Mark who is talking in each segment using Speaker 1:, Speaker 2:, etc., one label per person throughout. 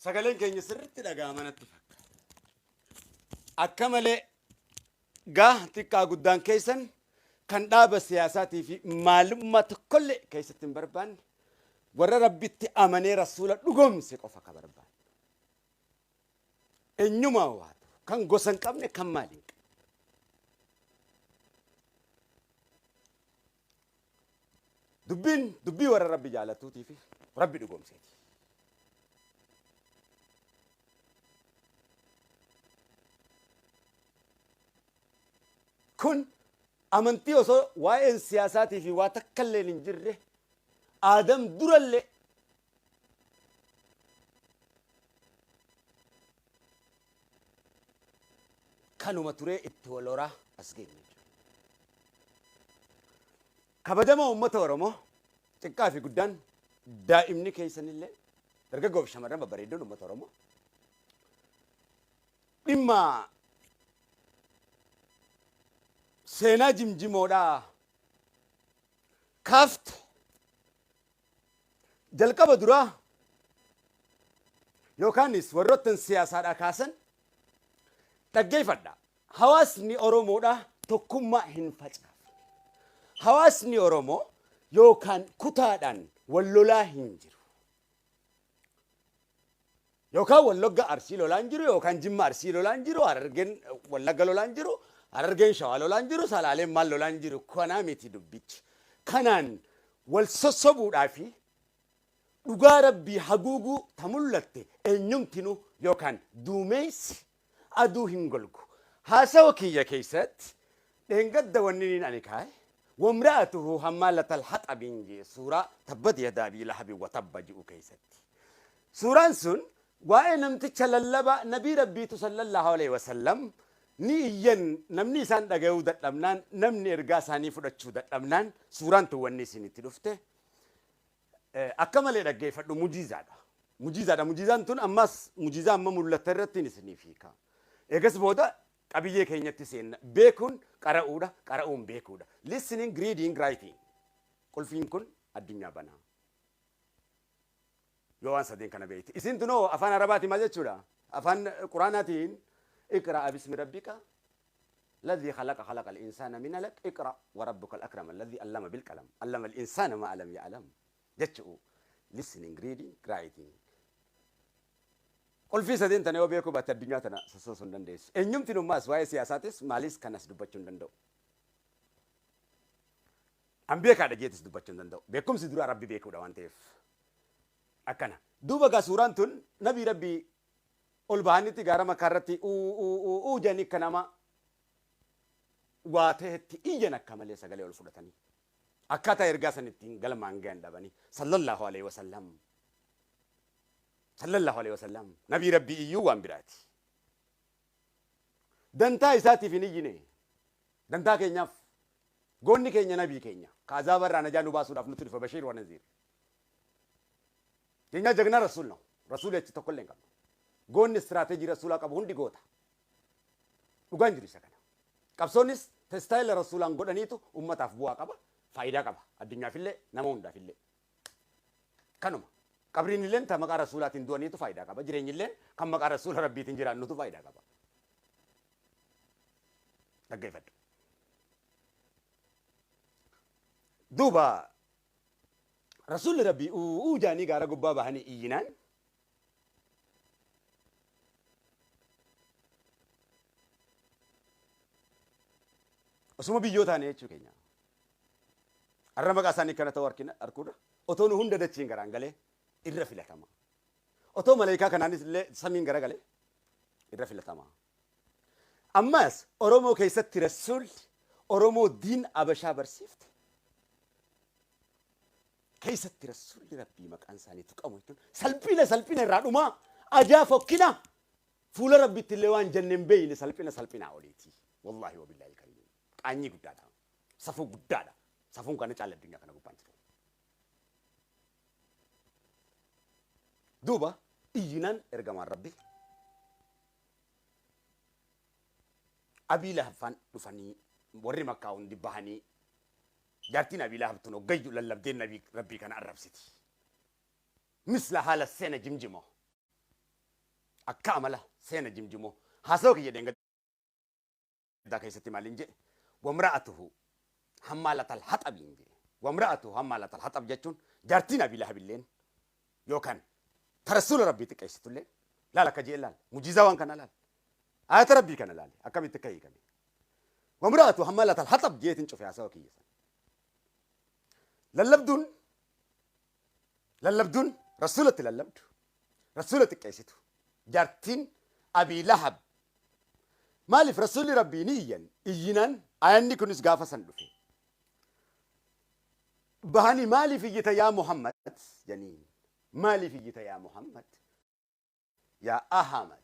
Speaker 1: Sagaleen keenya sirriitti dhaga'ama natti fakkaata. Akka malee gaa xiqqaa guddaan keessan kan dhaaba siyaasaatii fi maalummaa tokkollee keessatti hin barbaanne, warra Rabbitti amanee rasuula dhugoomse qofa ka barbaanne. Eenyumaa waa ta'u kan gosa hin qabne, kan maali hin qabne. Dubbiin dubbii warra Rabbi jaalatuutii fi Rabbi dhugoomseeti. Kun amantii osoo waa'een siyaasaatii fi waa takkalleen hin jirre, Aadam durallee kanuma turee itti wal horaa as geenye jechuudha. Kabajamoo uummata Oromoo, xiqqaa fi guddaan, daa'imni keessanillee, dargaggoo fi shamarran babbareeddoon uummata Oromoo, dhimma seenaa jimjimoodhaa kaafte jalqaba duraa yookaanis warroottan siyaasaadhaa kaasan dhaggeeffadha. Hawaasni Oromoodhaa tokkummaa hin facaafne. Hawaasni Oromoo yookaan kutaadhaan wal lolaa hin jiru. Yookaan Wallagga Arsii lolaan jiru, yookaan Jimma Arsii lolaan jiru, Harargeen Wallagga lolaan jiru, Harargeen Shawaa lolaan jiru, Salaaleen maal lolaan jiru. Kanaa miti dubbichi. Kanaan wal sossobuudhaa fi dhugaa Rabbii haguuguu ta mul'atte eenyumtinuu yookaan duumeessi aduu hin golgu. Haasawa kiyya keessatti dheengadda wanniniin ani kaaye wamra'atuhu hammaalatal haxabiin jee, suuraa tabbat yadaa abii lahabin wa tabba ji'u keessatti. Suuraan sun waa'ee namticha lallabaa nabii Rabbiitu sallallahu alaihi wasallam ni iyyan, namni isaan dhagayuu dadhabnaan, namni ergaa isaanii fudhachuu dadhabnaan, suuraan tun wanni isin itti dhufte akka malee dhaggeeffadhu, mujiizaadha. Mujiizaadha. Mujiizaan tun ammas mujiizaa amma mul'atte irratti isiniif hiika. Eegas booda qabiyyee keenyatti seenna. Beekuun qara'uudha. Qara'uun beekuudha. Listening, reading, writing. Qulfiin kun addunyaa banaa. Yoo waan sadeen kana beekte. Isin tunoo afaan Arabaatiin maal jechuudha? Afaan Quraanaatiin iqra'a bismi rabbika الذي خلق، خلق الإنسان من علق، اقرأ وربك الأكرم الذي علم بالقلم، علم الإنسان ما لم يعلم jechuu. Listening, reading, writing. Qulfii sadeen tana yoo beekuu baatte addunyaa tana sossoosuu hin dandeessu. Eenyumti nummaas waa'ee siyaasaatis maalis kanas dubbachuu hin danda'u. An beekaadha jeetis dubbachuu hin danda'u. Beekumsi duraa Rabbi beekuudha waan ta'eef. Akkana. Duuba gaa suuraan tun nabii Rabbii ol bahanitti gaara Makkaa irratti uu uu uu uu jedhanii akka nama waa ta'etti iyyan, akka malee sagalee ol fudhatanii. Akkaataa ergaa san ittiin galmaan gahan dhabanii, sallallahu alaihi wasallam. Sallallahu alaihi wasallam. Nabii Rabbii iyyuu waan biraati. Dantaa isaatiif hin iyyine. Dantaa keenyaaf. Goonni keenya nabii keenya. Ka azaaba irraa najaa nu baasuudhaaf nutti dhufe, Bashiir wa Naziir. የኛ ጀግና ረሱል ነው። ረሱል jechi tokkollee hin qabnu. Goonni istiraateejii rasuulaa qabu hundi goota. Dhugaan jiru isa kana. Qabsoonis testaayila rasuulaan godhaniitu ummataaf bu'aa qaba, faayidaa qaba. Addunyaafillee, nama hundaafillee. Kanuma. Qabriin illeen ta maqaa rasuulaatiin du'aniitu faayidaa qaba. Jireenyillee kan maqaa rasuula Rabbiitiin jiraannutu faayidaa qaba. Dhaggeeffadhu. Duuba rasuulli Rabbii uu jaanii gaara gubbaa bahanii iyyinaan, osuma biyyoo taane jechuu keenya. Har'a maqaa isaanii kana ta'uu argina arguudha. Otoo nu hunda dachiin garaan galee irra filatama. Otoo maleekaa kanaanis illee samiin garagalee irra filatama. Ammas Oromoo keessatti rasuulli Oromoo diin Abashaa barsiifte keessatti rasuulli Rabbii maqaan isaanii tuqamu jechuun salphina, salphina irraa dhumaa, ajaa, fokkina, fuula Rabbitti illee waan jenne hin beeyne, salphina salphinaa oliiti. Wallaahi wa billaahi kariim. Qaanyii guddaadha. Safuu guddaadha. Safuun kana caala addunyaa kana gubbaan jiru. Duuba iyyinaan ergamaan Rabbii Abii Lahab faan dhufanii, warri Makkaa hundi bahanii, jaartiin Abii Lahab tun hoggayyu lallabdeen nabii Rabbii kana arrabsiti. Misla haala seena jimjimoo. Akka amala seena jimjimoo haasawa kiyya dheengaddaa keessatti maaliin jedhe? Wamra'atuhu hammaalatal haxabiin jedhe. Wamra'atuhu hammaalatal haxab jechuun jaartiin Abii Lahabilleen yookaan ta rasuula rabbii xiqqeessitullee laal akka jee laal mujiizaa waan kana laal ayata rabbii kana laal akkamitti akka hiikame. Wamra'atuhu hammaalatal haxab jeetiin cufe haasawa kiyya sana. Lallabduun lallabduun rasuulatti lallabdu rasuula xiqqeessitu jaartiin Abii Lahab maaliif rasuulli rabbii ni iyyan iyyinaan ayanni kunis gaafa san dhufe. Bahanii maaliif iyyita yaa Muhammad janiin, maaliif iyyita yaa Muhammad yaa Ahmad?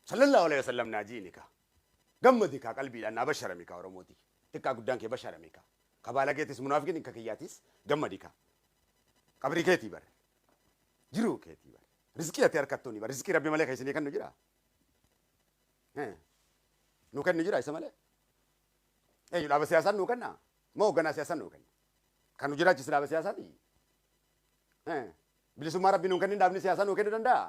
Speaker 1: Sallallahu alaihi wasallam naa jiini kaa gammadi kaa qalbiidhaan naa basharami kaa Oromooti xiqqaa guddaan kee basharami kaa kabaala keetis munaafiqin ka kiyyaatis gammadi kaa qabrii keetii bare jiruu keetii bare rizqii ati harkattuuni bare rizqii rabbi malee keessanii kennu jira nu kennu jira isa malee eenyu dhaaba siyaasaan nuu kenna moo hoogganaa siyaasaan nuu kenna kan nu jiraachisu dhaaba siyaasaati bilisummaa rabbi nuu kennin dhaabni siyaasaa nuu kennuu danda'a?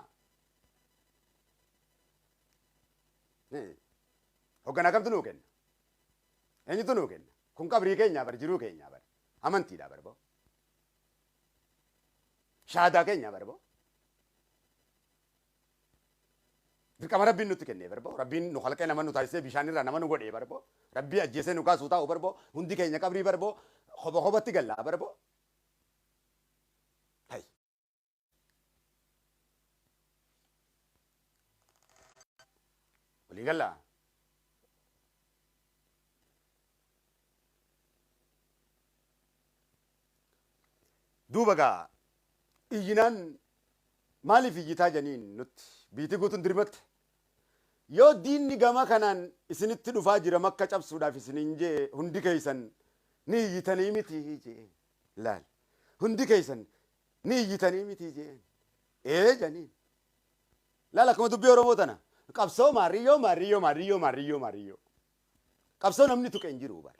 Speaker 1: Hoogganaa kamtu nuu kenna? Eenyutu nuu kenna? Kun qabrii keenyaa bar, jiruu keenyaa bar, amantiidha bar boo. Shaadaa keenyaa bar boo. Dirqama rabbiin nutti kennee bar boo. Rabbiin nu kalqee nama nu taasisee bishaan irraa nama nu godhee bar boo. Rabbii ajjeesee nu kaasuu taa'u bar boo. Hundi keenya qabrii bar boo. Koba kobatti gallaa bar boo. Hay. Walii gallaa. Duuba gaa iyyinaan maaliif iyyitaa janiin nutti biitii guutuun dirmatte. Yoo diinni gama kanaan isinitti dhufaa jira makka cabsuudhaaf isiniin jee hundi keessan ni iyyitanii miti jee laal. Hundi keessan ni iyyitanii miti jeen. Ee janiin. Laal akkuma dubbii Oromoo tana. Qabsoo maarriyyoo maarriyyoo maarriyyoo maarriyyoo maarriyyoo. Qabsoo namni tuqe hin jiru bar.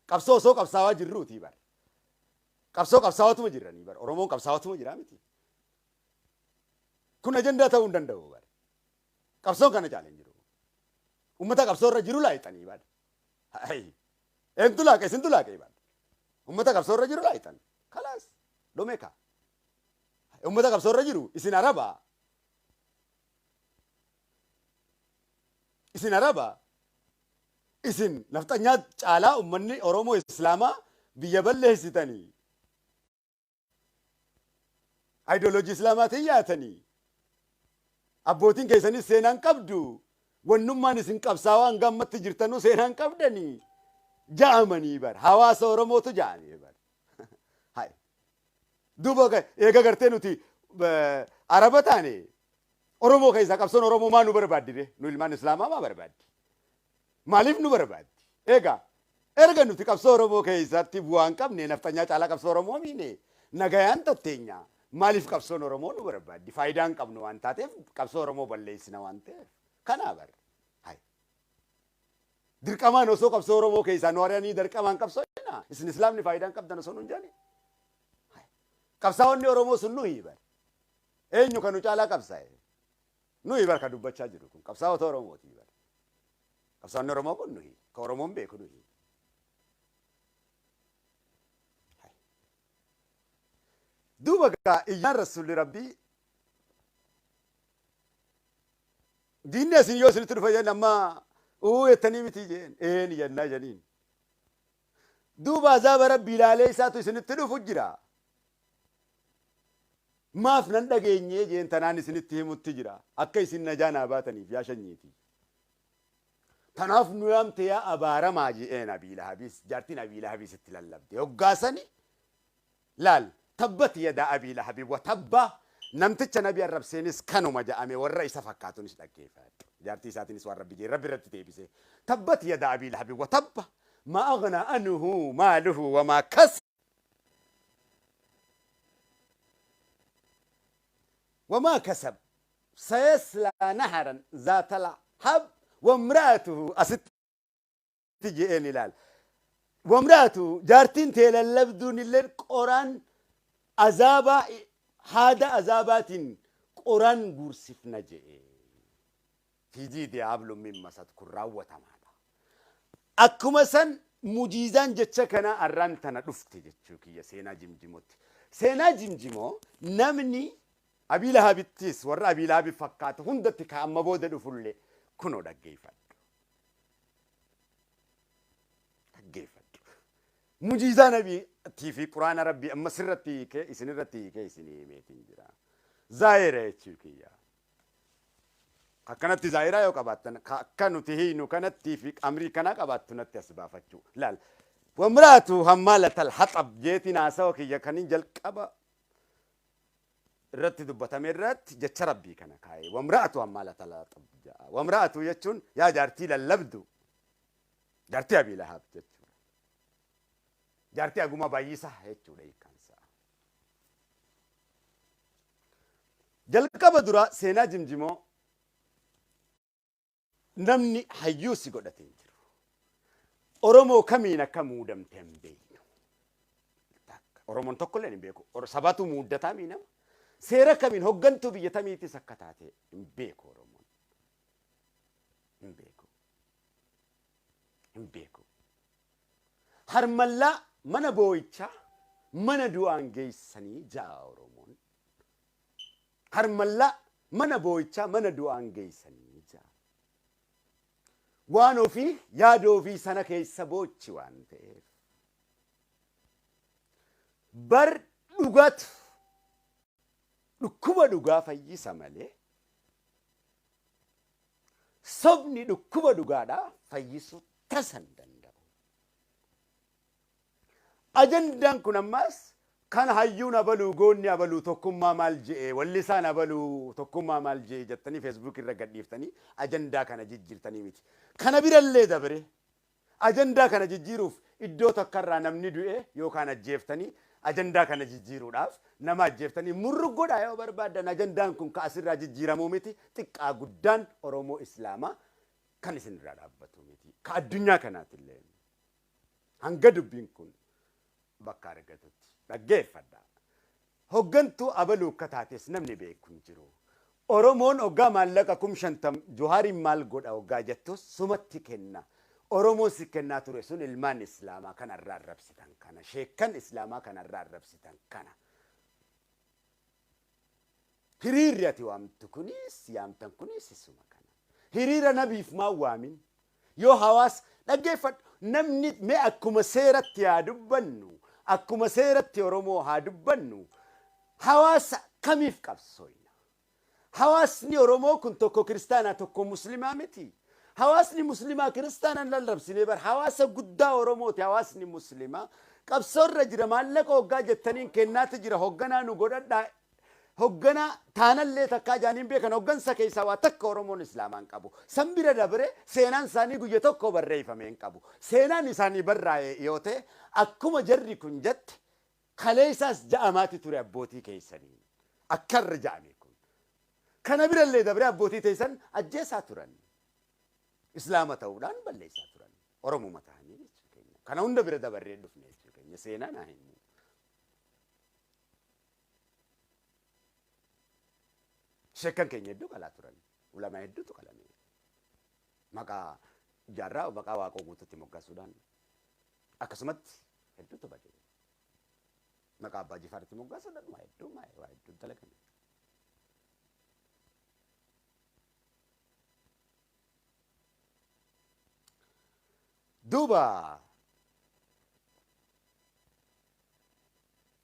Speaker 1: Qabsoo osoo qabsaawaa jirruutii bar. Qabsoo qabsaawatuma jirranii bar. Oromoon qabsaawatuma jiraa miti. Kun ajandaa ta'uu hin danda'u bar. Qabsoon kana caala hin jiru. Uummata qabsoo irra jiru laayixanii bar. Eentu laaqe isintu laaqe bar. Uummata qabsoo irra jiru laayixan. Kalaas dhome kaa. Uummata qabsoo irra jiru isin araba. Isin araba. Isin nafxanyaa caalaa uummanni Oromoo Islaamaa biyya balleessitanii. Ayidooloojii Islaamaatiin yaatanii. Abbootiin keessanis seenaan qabdu. Wannummaan isin qabsaawaa hanga ammatti jirtanuu seenaan qabdanii. Ja'amanii bar. Hawaasa Oromootu ja'amee bar. Hai. Duuba eega gartee nuti Araba taane Oromoo keessaa qabsoon Oromoo maa nu barbaaddi ree? Nu ilmaan Islaamaa maa barbaaddi? Maaliif nu barbaaddi? Egaa erga nuti qabsoo Oromoo keessatti bu'aa hin qabne nafxanyaa caalaa qabsoo Oromoo miine nagayaan tatteenya maaliif qabsoon Oromoo nu barbaaddi? Faayidaa hin qabnu waan taateef qabsoo Oromoo balleessina waan ta'eef. Kanaa bar. Hai. Dirqamaan osoo qabsoo Oromoo keessaa nu ari'anii dirqamaan qabsoo jenna. Isin Islaamni faayidaa hin qabdan osoo nuun jedhani. Qabsaa'onni Oromoo sun nuyi bar. Eenyu kan nu caalaa qabsaa'e? Nuyi bar kan dubbachaa jiru kun qabsaa'ota Oromooti bar. Qabsaa'onni Oromoo kun nuyi. Ka Oromoon beeku nuyi. Duuba gaa iyyaan Rasuulli Rabbii diinni isin yoo isinitti dhufa jedhan amma uu jettanii miti jeen een jennaa jeniin. Duuba azaaba Rabbii ilaalee isaatu isinitti dhufu jira. Maaf nan dhageenyee jeen tanaan isinitti himutti jira. Akka isin najaa naa baataniif yaa shanyiiti. Tanaaf nu yaamte yaa abaaramaa je'een Abii Lahabis jaartiin Abii Lahabis itti lallabde. Hoggaasani laal tabbat yadaa Abii Lahabi wa tabba namticha nabi arrabseenis kanuma ja'ame warra isa fakkaatunis dhaggeeffadhu. Jaartii isaatiinis waan rabbi jee rabbi irratti deebise. Tabbat yadaa Abii Lahabi wa tabba ma aghnaa anhu maaluhu wa maa kas وما كسب سيصلى نهرا ذات لهب وامرأته asitti je'een ilaal. Wamraatu jaartiin tee lallabduun illee qoraan azaabaa haada azaabaatiin qoraan guursifna je'e. Fijii diyaabluun mimmasat kun raawwatamaadha. Akkuma san mujiizaan jecha kana arraan tana dhufte jechuu kiyya seenaa jimjimootti. Seenaa jimjimoo namni Abii Lahabittis warra Abii Lahabi fakkaatu hundatti ka amma booda dhufullee kunoo dhaggeeffadhu. Dhaggeeffadhu. Mujiizaa nabiitii fi quraana rabbii amma sirratti hiikee isinirratti hiikee isinii himeetiin jira. Zaayira jechuu kiyya. Akkanatti zaayiraa yoo qabaattan akka nuti hiinu kanattii fi amrii kanaa qabaattu natti as baafachuu. Laal. Wamraatu hammaalatal haxab jeetiin haasawa kiyya kanin jalqaba irratti dubbatame irratti jecha rabbii kana kaa'e. Wamraatu hammaalatal haxab ja'a. Wamraatu jechuun yaa jaartii lallabdu. Jaartii Abii Lahab jechuudha. Jaartii aguma baay'isaa jechuudha hiikkaansaa. Jalqaba dura seenaa jimjimoo namni hayyuu si godhatee hin jiru. Oromoo kamiin akka muudamte hin beeknu. Oromoon tokkollee hin beeku. Sabatu muuddataa mii nama. Seera kamiin hoggantuu biyya tamiitis akka taate hin beeku Oromoon. Hin beeku. Hin beeku. Harmallaa mana boo'ichaa mana du'aan geessanii ja'a Oromoon. Harmallaa mana boo'ichaa mana du'aan geessanii ja'a. Waan ofii yaada ofii sana keessa boochi waan ta'eef. Bar dhugatu dhukkuba dhugaa fayyisa malee sobni dhukkuba dhugaadhaa fayyisuu tasa hin danda'u. Ajandaan kun ammaas kan hayyuun abaluu goonni abaluu tokkummaa maal je'e wallisaan abaluu tokkummaa maal je'e jettanii feesbuuk irra gadhiiftanii ajandaa kana jijjiirtanii miti. Kana birallee dabre ajandaa kana jijjiiruuf iddoo tokkarraa namni du'e yookaan ajjeeftanii ajandaa kana jijjiiruudhaaf nama ajjeeftanii murruggodhaa yoo barbaaddan ajandaan kun ka asirraa jijjiiramuu miti xiqqaa guddaan Oromoo Islaamaa kan isinirraa dhaabbatu miti. Ka addunyaa kanaatillee hanga dubbiin kun bakka argatutti dhaggeeffadha. Hoggantuu abaluu akka taates namni beeku hin jiru. Oromoon hoggaa maallaqa 50,000 Juhaariin maal godha hoggaa jettus sumatti kenna. Oromoon si kennaa ture sun ilmaan Islaamaa kanarraa arrabsitan kana. Sheekkan Islaamaa kanarraa arrabsitan kana. Hiriirri ati waamtu kunis yaamtan kunis isuma kana. Hiriira nabiif maa waamin? Yoo hawaasa dhaggeeffadhu namni mee akkuma seeratti haa dubbannu akkuma seeratti Oromoo haa dubbannu hawaasa kamiif qabsooyna? Hawaasni Oromoo kun tokko kiristaanaa tokko muslimaa miti. Hawaasni muslimaa kiristaanaan lallabsinee bar hawaasa guddaa Oromooti hawaasni muslimaa. Qabsoorra jira maallaqa hoggaa jettaniin kennaati jira hogganaa nu godhadhaa hogganaa taanallee takkaa jaaniin beekan hoggansa keessaa waa takka Oromoon Islaamaan qabu. San bira dabre seenaan isaanii guyya tokko barreeffame hin qabu. Seenaan isaanii barraa'e yoo ta'e akkuma jarri kun jette kaleessaas ja'amaati ture abbootii keessanii. Akka irra ja'ame kun. Kana birallee dabre abbootii teessan ajjeesaa turan. Islaama ta'uudhaan balleessaa turan. Oromuma ta'anii jechuu keenya. Kana hunda bira dabarree dhufne jechuu keenya. Seenaan haa himu. Sheekkan keenya hedduu qalaa turan. Ulamaa hedduutu qalame. Maqaa jaarraa maqaa waaqoo guutuutti moggaasuudhaan akkasumatti hedduutu bade. Maqaa abbaa jifaaritti moggaasuudhaan waa hedduu waa hedduu dalagame. Duuba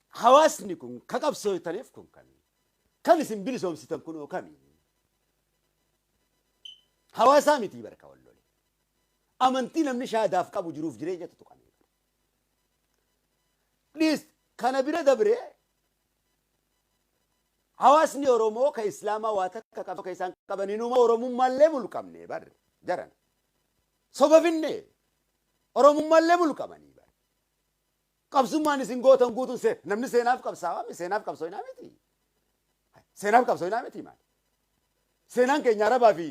Speaker 1: hawaasni kun ka qabsooftaniif kun kami? Kan isin bilisoomsitan kunoo kami? Hawaasaa miti barka wal lole. Amantii namni shaadaaf qabu jiruuf jireenyatu tuqame. Dhiis kana bira dabree hawaasni Oromoo ka Islaamaa waa takka qabsoo ka isaan qaban inuma Oromummaallee mulqamne bar jaran. Soba finne Oromummaallee mulqamanii bar. Qabsummaan isin gootan guutuun namni seenaaf qabsaawaa mi seenaaf qabsooinaa miti. Seenaaf qabsooinaa miti maali? Seenaan keenya Arabaa fi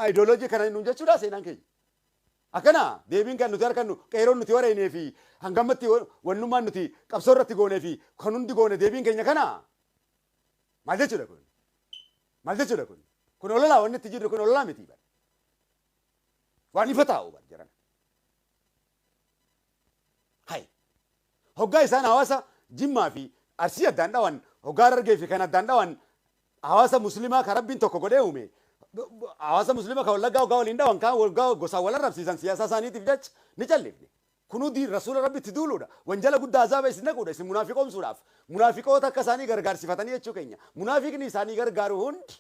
Speaker 1: ayidooloojii kana nuun jechuudha seenaan keenya. Akkana deebiin kan nuti argannu qeeroon nuti wareenee fi hangammatti wannummaan nuti qabsoo irratti goonee fi kan hundi goone deebiin keenya kana. Maal jechuudha kun? Maal jechuudha kun? Kun ololaa wanni itti jirru kun ololaa miti bara. Waan ifa taa'u bara jiran. Hai. Hoggaa isaan hawaasa Jimmaa fi Arsii addaan dhawan, hoggaa Harargee fi kan addaan dhawan, hawaasa Muslimaa kan Rabbiin tokko godhee uume, hawaasa Muslimaa kan Wallaggaa hoggaa waliin dhawan, kaan hoggaa gosaan wal arrabsiisan siyaasaa isaaniitiif jecha ni callifne. Kunuu diin Rasuula Rabbitti duuluudha. Wanjala guddaa azaaba isin naquudha. Isin munaafiqoomsuudhaaf. Munaafiqoota akka isaanii gargaarsifatanii jechuu keenya. Munaafiqni isaanii gargaaru hundi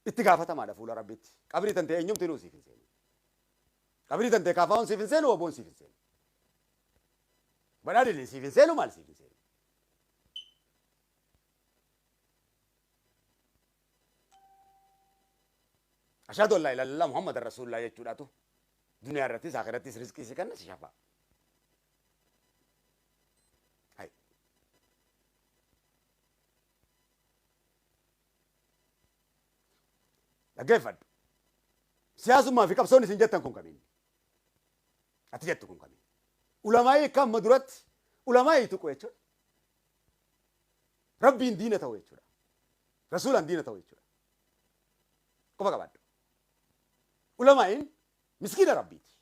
Speaker 1: itti gaafatamaadha fuula Rabbitti. Qabrii tantee eenyumtinuu siif hin seenu. Qabrii tantee kaafaa'oon siif hin seenu, waboon siif hin seenu. Badhaadhinni siif hin seenu, maal siif hin seenu. Ashhadu an laa ilaaha illallah Muhammadan Rasuulullah jechuudhaatu duniyaa irrattis akhirattis rizqii si kenna si shafaa. Hai. Dhaggeeffadhu. Siyaasummaa fi qabsoon isin jettan kun kamiin? Ati jettu kun kamiin? Ulamaa'ii akka amma duratti ulamaa'ii tuqu jechuun Rabbiin diina ta'u jechuudha. Rasuulaan diina ta'u jechuudha. Quba qabaadhu. Ulamaa'iin miskiina Rabbiiti.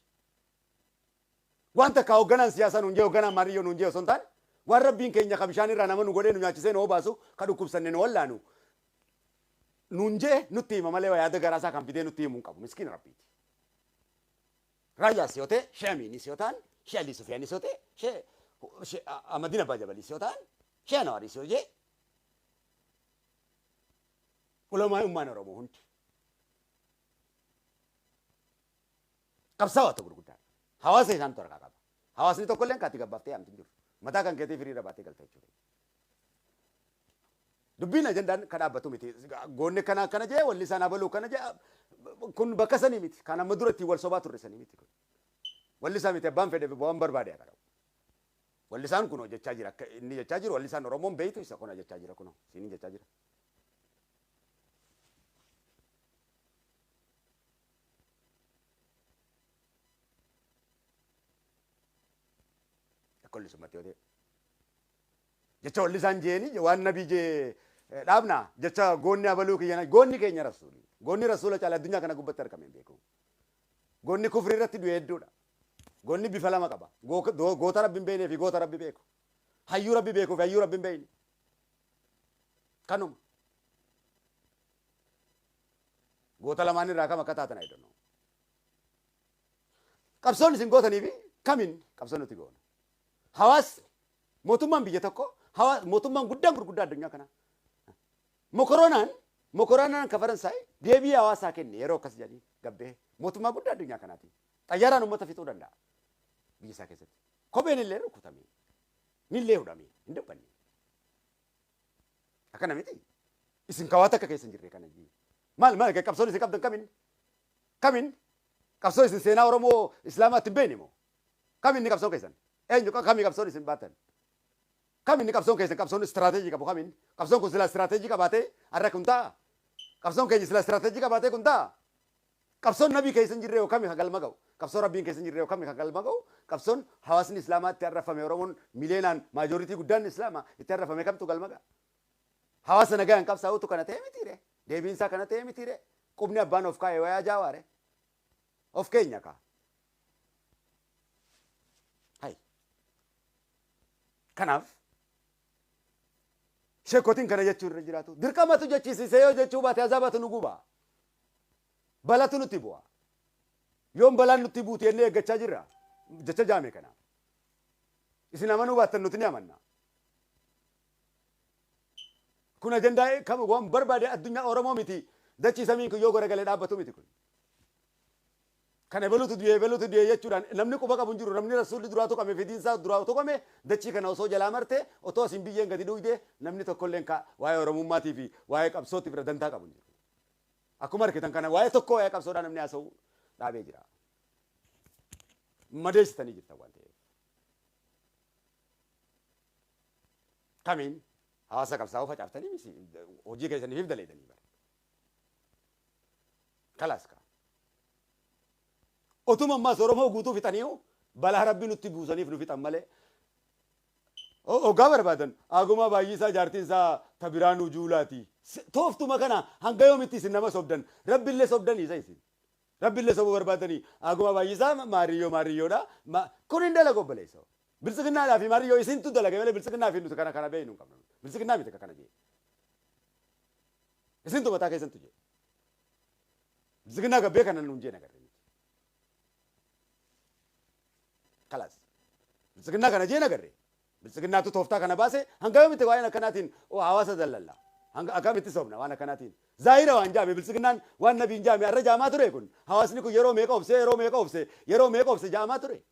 Speaker 1: Waan takka hoogganaan siyaasaa nuun jee hoogganaan maariyyoo nuun jee osoo hin taane waan Rabbiin keenya ka bishaan irraa nama nu godhee nu nyaachisee nu obaasu ka dhukkubsanne nu wallaanu nuun jee nutti hima malee yaada garaasaa kan fidee nutti himuu hin qabu. Miskiina Rabbiiti. Raayyaas yoo ta'e, Shee Amiinis yoo ta'an, Shee Alii Sufiyaanis yoo ta'e, Shee Ahmadiin Abbaa Jabaliis yoo ta'an, Shee Anwaariis yoo jee ulamaa ummaan Oromoo hundi qabsaa'ota gurguddaadha. Hawaasa isaantu harkaa qaba. Hawaasni tokko illee kaatti gabbaaftee yaamti hin jiru. Mataa kan keetii firiirra baatee galta jechuudha. Dubbiin ajandaan ka dhaabbatu miti. Goonni kana akkana jee walli isaan abaluu kana jee kun bakka sanii miti. Kan amma dura ittiin wal sobaa turre sanii miti kun. Walli isaa miti abbaan fedhe waan barbaade haa qabu. Walli isaan kunoo jechaa jira akka inni jechaa jiru walli isaan Oromoon beeytu isa kuna jechaa jira kunoo siiniin jechaa jira. Akka wallisummaatti yoo ta'e. Jecha walli isaan jeeni waan nabii jee dhaabna jecha goonni abaluu kiyya goonni keenya rasuuli. Goonni rasuula caala addunyaa kana gubbatti argame hin beeku. Goonni kufrii irratti du'e hedduudha. Goonni bifa lama qaba. Goota rabbi hin beeknee fi goota rabbi beeku. Hayyuu rabbi beekuu fi hayyuu rabbi hin beekne. Kanuma. Goota lamaan irraa kam akka taatan I don't know. Qabsoon isin gootanii fi kamiin qabsoon nuti goona. Hawaasni mootummaan biyya tokko mootummaan guddaan gurguddaa addunyaa kanaa. Mokoronaan ka Faransaay deebii hawaasaa kenne yeroo akkas jedhanii gabbee mootummaa guddaa addunyaa kanaati. Xayyaaraan uummata fixuu danda'a biyya isaa keessatti. Kopheen illee rukutame. Millee hudhame hin dubbanne. Akkana miti. Isin kawaa takka keessa hin jirre kana jii. Maal maal qabsoon isin qabdan kamin? Kamin? Qabsoo isin seenaa Oromoo Islaamaatti hin beekne moo? Kam inni qabsoon keessan? Eenyu kami qabsoon isin baattan? Kam inni qabsoon keessan qabsoon istiraateejii qabu kamin? Qabsoon kun silaa istiraateejii qabaatee har'a kun ta'a? Qabsoon keenya silaa istiraateejii qabaatee kun ta'a? Qabsoon nabii keessa hin jirre yoo kami ka galma ga'u? Qabsoo Rabbiin keessa hin jirre yoo kami ka galma ga'u? Qabsoon hawaasni Islaamaa itti arrafame Oromoon miliyoonaan maajooritii guddaan Islaamaa itti arrafame kamtu galma ga'a? Hawaasa nagayaan qabsaa'utu kana ta'e mitiire? Deebiin isaa kana ta'e mitiire? Qubni abbaan of kaa'e wayaa jaawaare? Of keenya kaa. Hay. Kanaaf sheekotiin kana jechuu irra jiraatu. Dirqamatu jechisiisee yoo jechuu baate azaabatu nu guba. Balatu nutti bu'a. Yoom balaan nutti buuti jennee eeggachaa jirra. Jecha jaame kana. Isin amanuu baattan nuti ni amanna. Kun ajandaa kam waan barbaade addunyaa Oromoo miti. Dachii samiin kun yoo garagalee dhaabbatu miti kun. Kan ebalutu du'e ebalutu du'e jechuudhaan namni quba qabu hin jiru. Namni rasuulli duraa tuqame fidiin isaa duraa tuqame dachii kana osoo jalaa marte otoo asiin biyyeen gadi dhuyde namni tokkolleen ka waa'ee Oromummaatii fi waa'ee qabsootiif irra dantaa qabu hin jiru. Akkuma argitan kana waa'ee tokko waa'ee qabsoodhaa namni haasa'u dhaabee jira. Madeessitanii jirtan waan ta'eef. Kamiin hawaasa qabsaa'uu facaaftanii misi hojii keessaniif daleedanii bara. Kalaas kaa. Otuma ammaas Oromoo guutuu fixanii balaa rabbi nutti buusaniif nu fixan malee. Hoggaa barbaadan Aguma Baay'isaa jaartiin isaa Tabiraanuu Juulaati. Tooftuma kana hanga yoomitti isin nama sobdan? Rabbillee sobdanii isa isin. Rabbillee sobuu barbaadanii Aguma Baay'isaa maariyyoo maariyyoodha. Kun hin dalagu obboleessa. Biltsiginnaadhaa fi maariyyoo isintu dalage malee biltsiginnaa fi nuti kana kana beeknu hin qabnu. Biltsiginnaa miti kana jee. Isintu mataa keessantu jee. Biltsiginnaa gabbee kana nuun jee nagarre miti. Kalaas. Biltsiginnaa kana jee nagarre. Biltsiginnaatu tooftaa kana baase. Hanga yoomitti waa'een akkanaatiin hawaasa dallalla? Hanga akkamitti sobna waan akkanaatiin? Zaahira waan jaame biltsiginnaan waan nabiin jaame arra jaamaa ture kun. Hawaasni kun yeroo meeqa obsee, yeroo meeqa obsee, yeroo meeqa obse jaamaa ture.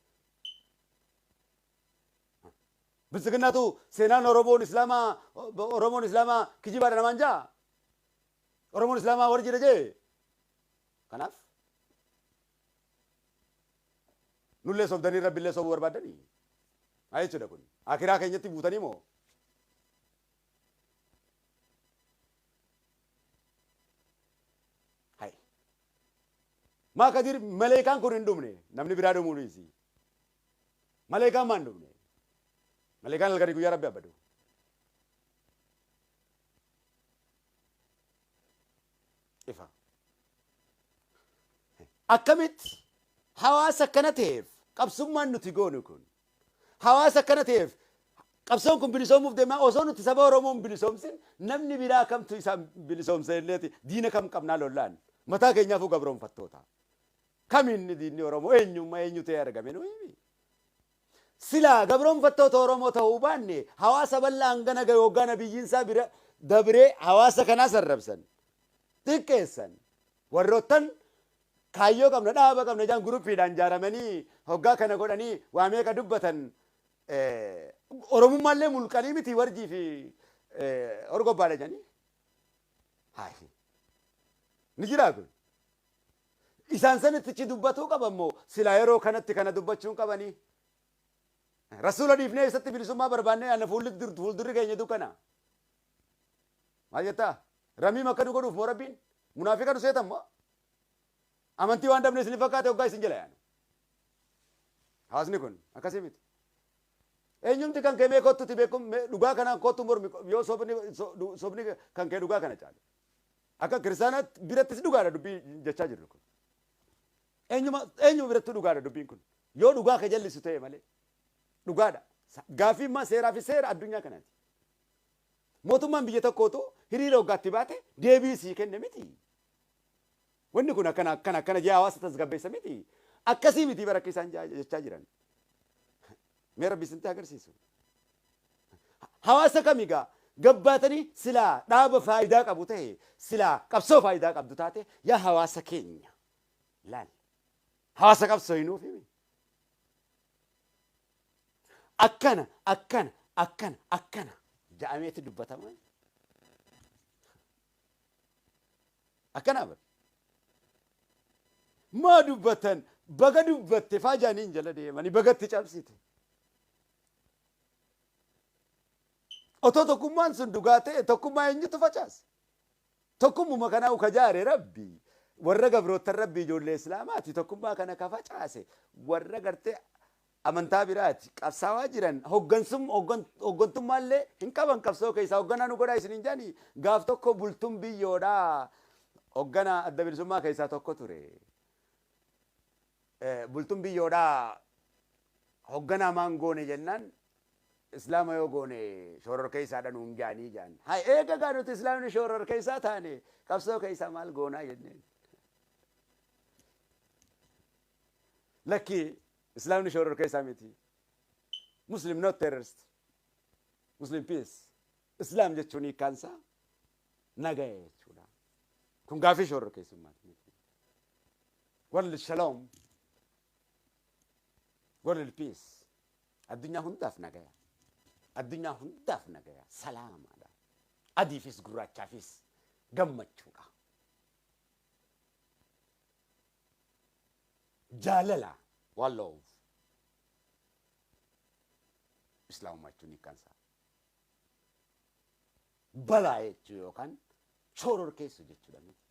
Speaker 1: Biltsiginnaatu seenaan Oromoon Islaamaa, Oromoon Islaamaa kijibaadha namaan jaa. Oromoon Islaamaa warri jira jee. Kanaaf nullee sobdanii rabbillee sobuu barbaaddanii. Maa jechuudha kun? Akiraa keenyatti buutanii moo? Hai. Maa Kadir maleekaan kun hin dhumne, namni biraa dhumuu dhiisi. Maleekaan maa hin dhumne? Maleekaan halkanii guyyaa rabbi abbadu. Ifa. Akkamitti hawaasa akkana ta'eef qabsummaan nuti goonu kun, hawaasa akkana ta'eef qabsoon kun bilisoomuuf deemaa, osoo nuti saba Oromoon bilisoomsin namni biraa kamtu isaan bilisoomsa jenneeti diina kam qabnaa lollaan? Mataa keenyaafuu gabroonfattoota. Kamiin diinni Oromoo eenyummaa eenyu ta'ee argame nu himi. Silaa gabroonfattoota Oromoo ta'uu baanne hawaasa bal'aa hangana gahe hoggaa nabiyyiinsaa bira dabree hawaasa kanaa sarrabsan, xiqqeessan, warroottan kaayyoo qabna dhaaba qabna jaan guruppiidhaan jaaramanii hoggaa kana godhanii waa meeqa dubbatan, Oromummaallee mulqanii miti warjii fi orgobbaadha jedhanii. Haayi. Ni jiraa kun? Isaan sanittichi dubbatuu qaban moo silaa yeroo kanatti kana dubbachuun qabanii? Rasuula dhiifnee eessatti bilisummaa barbaannee ana fuuldurri keenya dukkana. Maal jettaa? Ramiim akka nu godhuuf moo rabbiin? Munaafiqa nu seetan moo? Amantii waan dabne isin fakkaate hoggaa isin jala yaanu. Hawaasni kun akkasii miti. Eenyumti kan kee mee kottuti beekum dhugaa kana kottu mormi yoo sobni kan kee dhugaa kana caale. Akka kiristaanaa birattis dhugaadha dubbii jechaa jirru kun. Eenyuma birattuu dhugaadha dubbiin kun. Yoo dhugaa ka jallisu ta'e malee. Dhugaadha. Gaaffii immoo seeraa fi seera addunyaa kanaati. Mootummaan biyya tokkootu hiriira waggaatti baate deebii sii kenne miti. Wanni kun akkana akkana akkana jee hawaasa tasgabbeessa miti. Akkasii miti bara akka isaan jechaa jiran. Mee rabbi isinitti agarsiisu. Hawaasa kami gaa gabbaatanii silaa dhaaba faayidaa qabu ta'e, silaa qabsoo faayidaa qabdu taate, yaa hawaasa keenya laal. Hawaasa qabsoo hinuuf himi. Akkana akkana akkana akkana ja'ameeti dubbatama. Akkana bara. Maa dubbatan baga dubbatte faa jaaniin jala deemanii bagatti cabsite. Otoo tokkummaan sun dhugaa ta'e tokkummaa eenyutu facaase? Tokkummuma kanaa ka jaare rabbi warra gabroottan rabbi ijoollee islaamaati. Tokkummaa kana ka facaase warra gartee amantaa biraati qabsaawaa jiran. Hoggantummaallee hin qaban qabsoo keessaa. Hogganaa nu godhaa isin hin jaanii. Gaaf tokko Bultuun Biyyoodhaa hoggana Adda Bilisummaa keessaa tokko ture. Bultuun Biyyoodhaa hogganaa maan goone jennaan, islaama yoo goone shororkeessaadha nuun jaanii jaan. Hay eega gaa nuti islaamni shororkeessaa taane qabsoo keessaa maal goonaa jenneen. Lakki, islaamni shororkeessaa miti. Muslim not terrorist. Muslim peace. Islaam jechuun hiikkaansaa nagaya jechuudha. Kun gaafii shororkeessummaati miti. World shalom. World peace. Addunyaa hundaaf nagaya. Addunyaa hundaaf nagaya. Salaamaadha. Adiifis gurraachaafis gammachuudha. Jaalala. One love. Islaamummaa jechuun hiikkaansaa. Balaa jechuu yookaan shororkeessu jechuudha miti.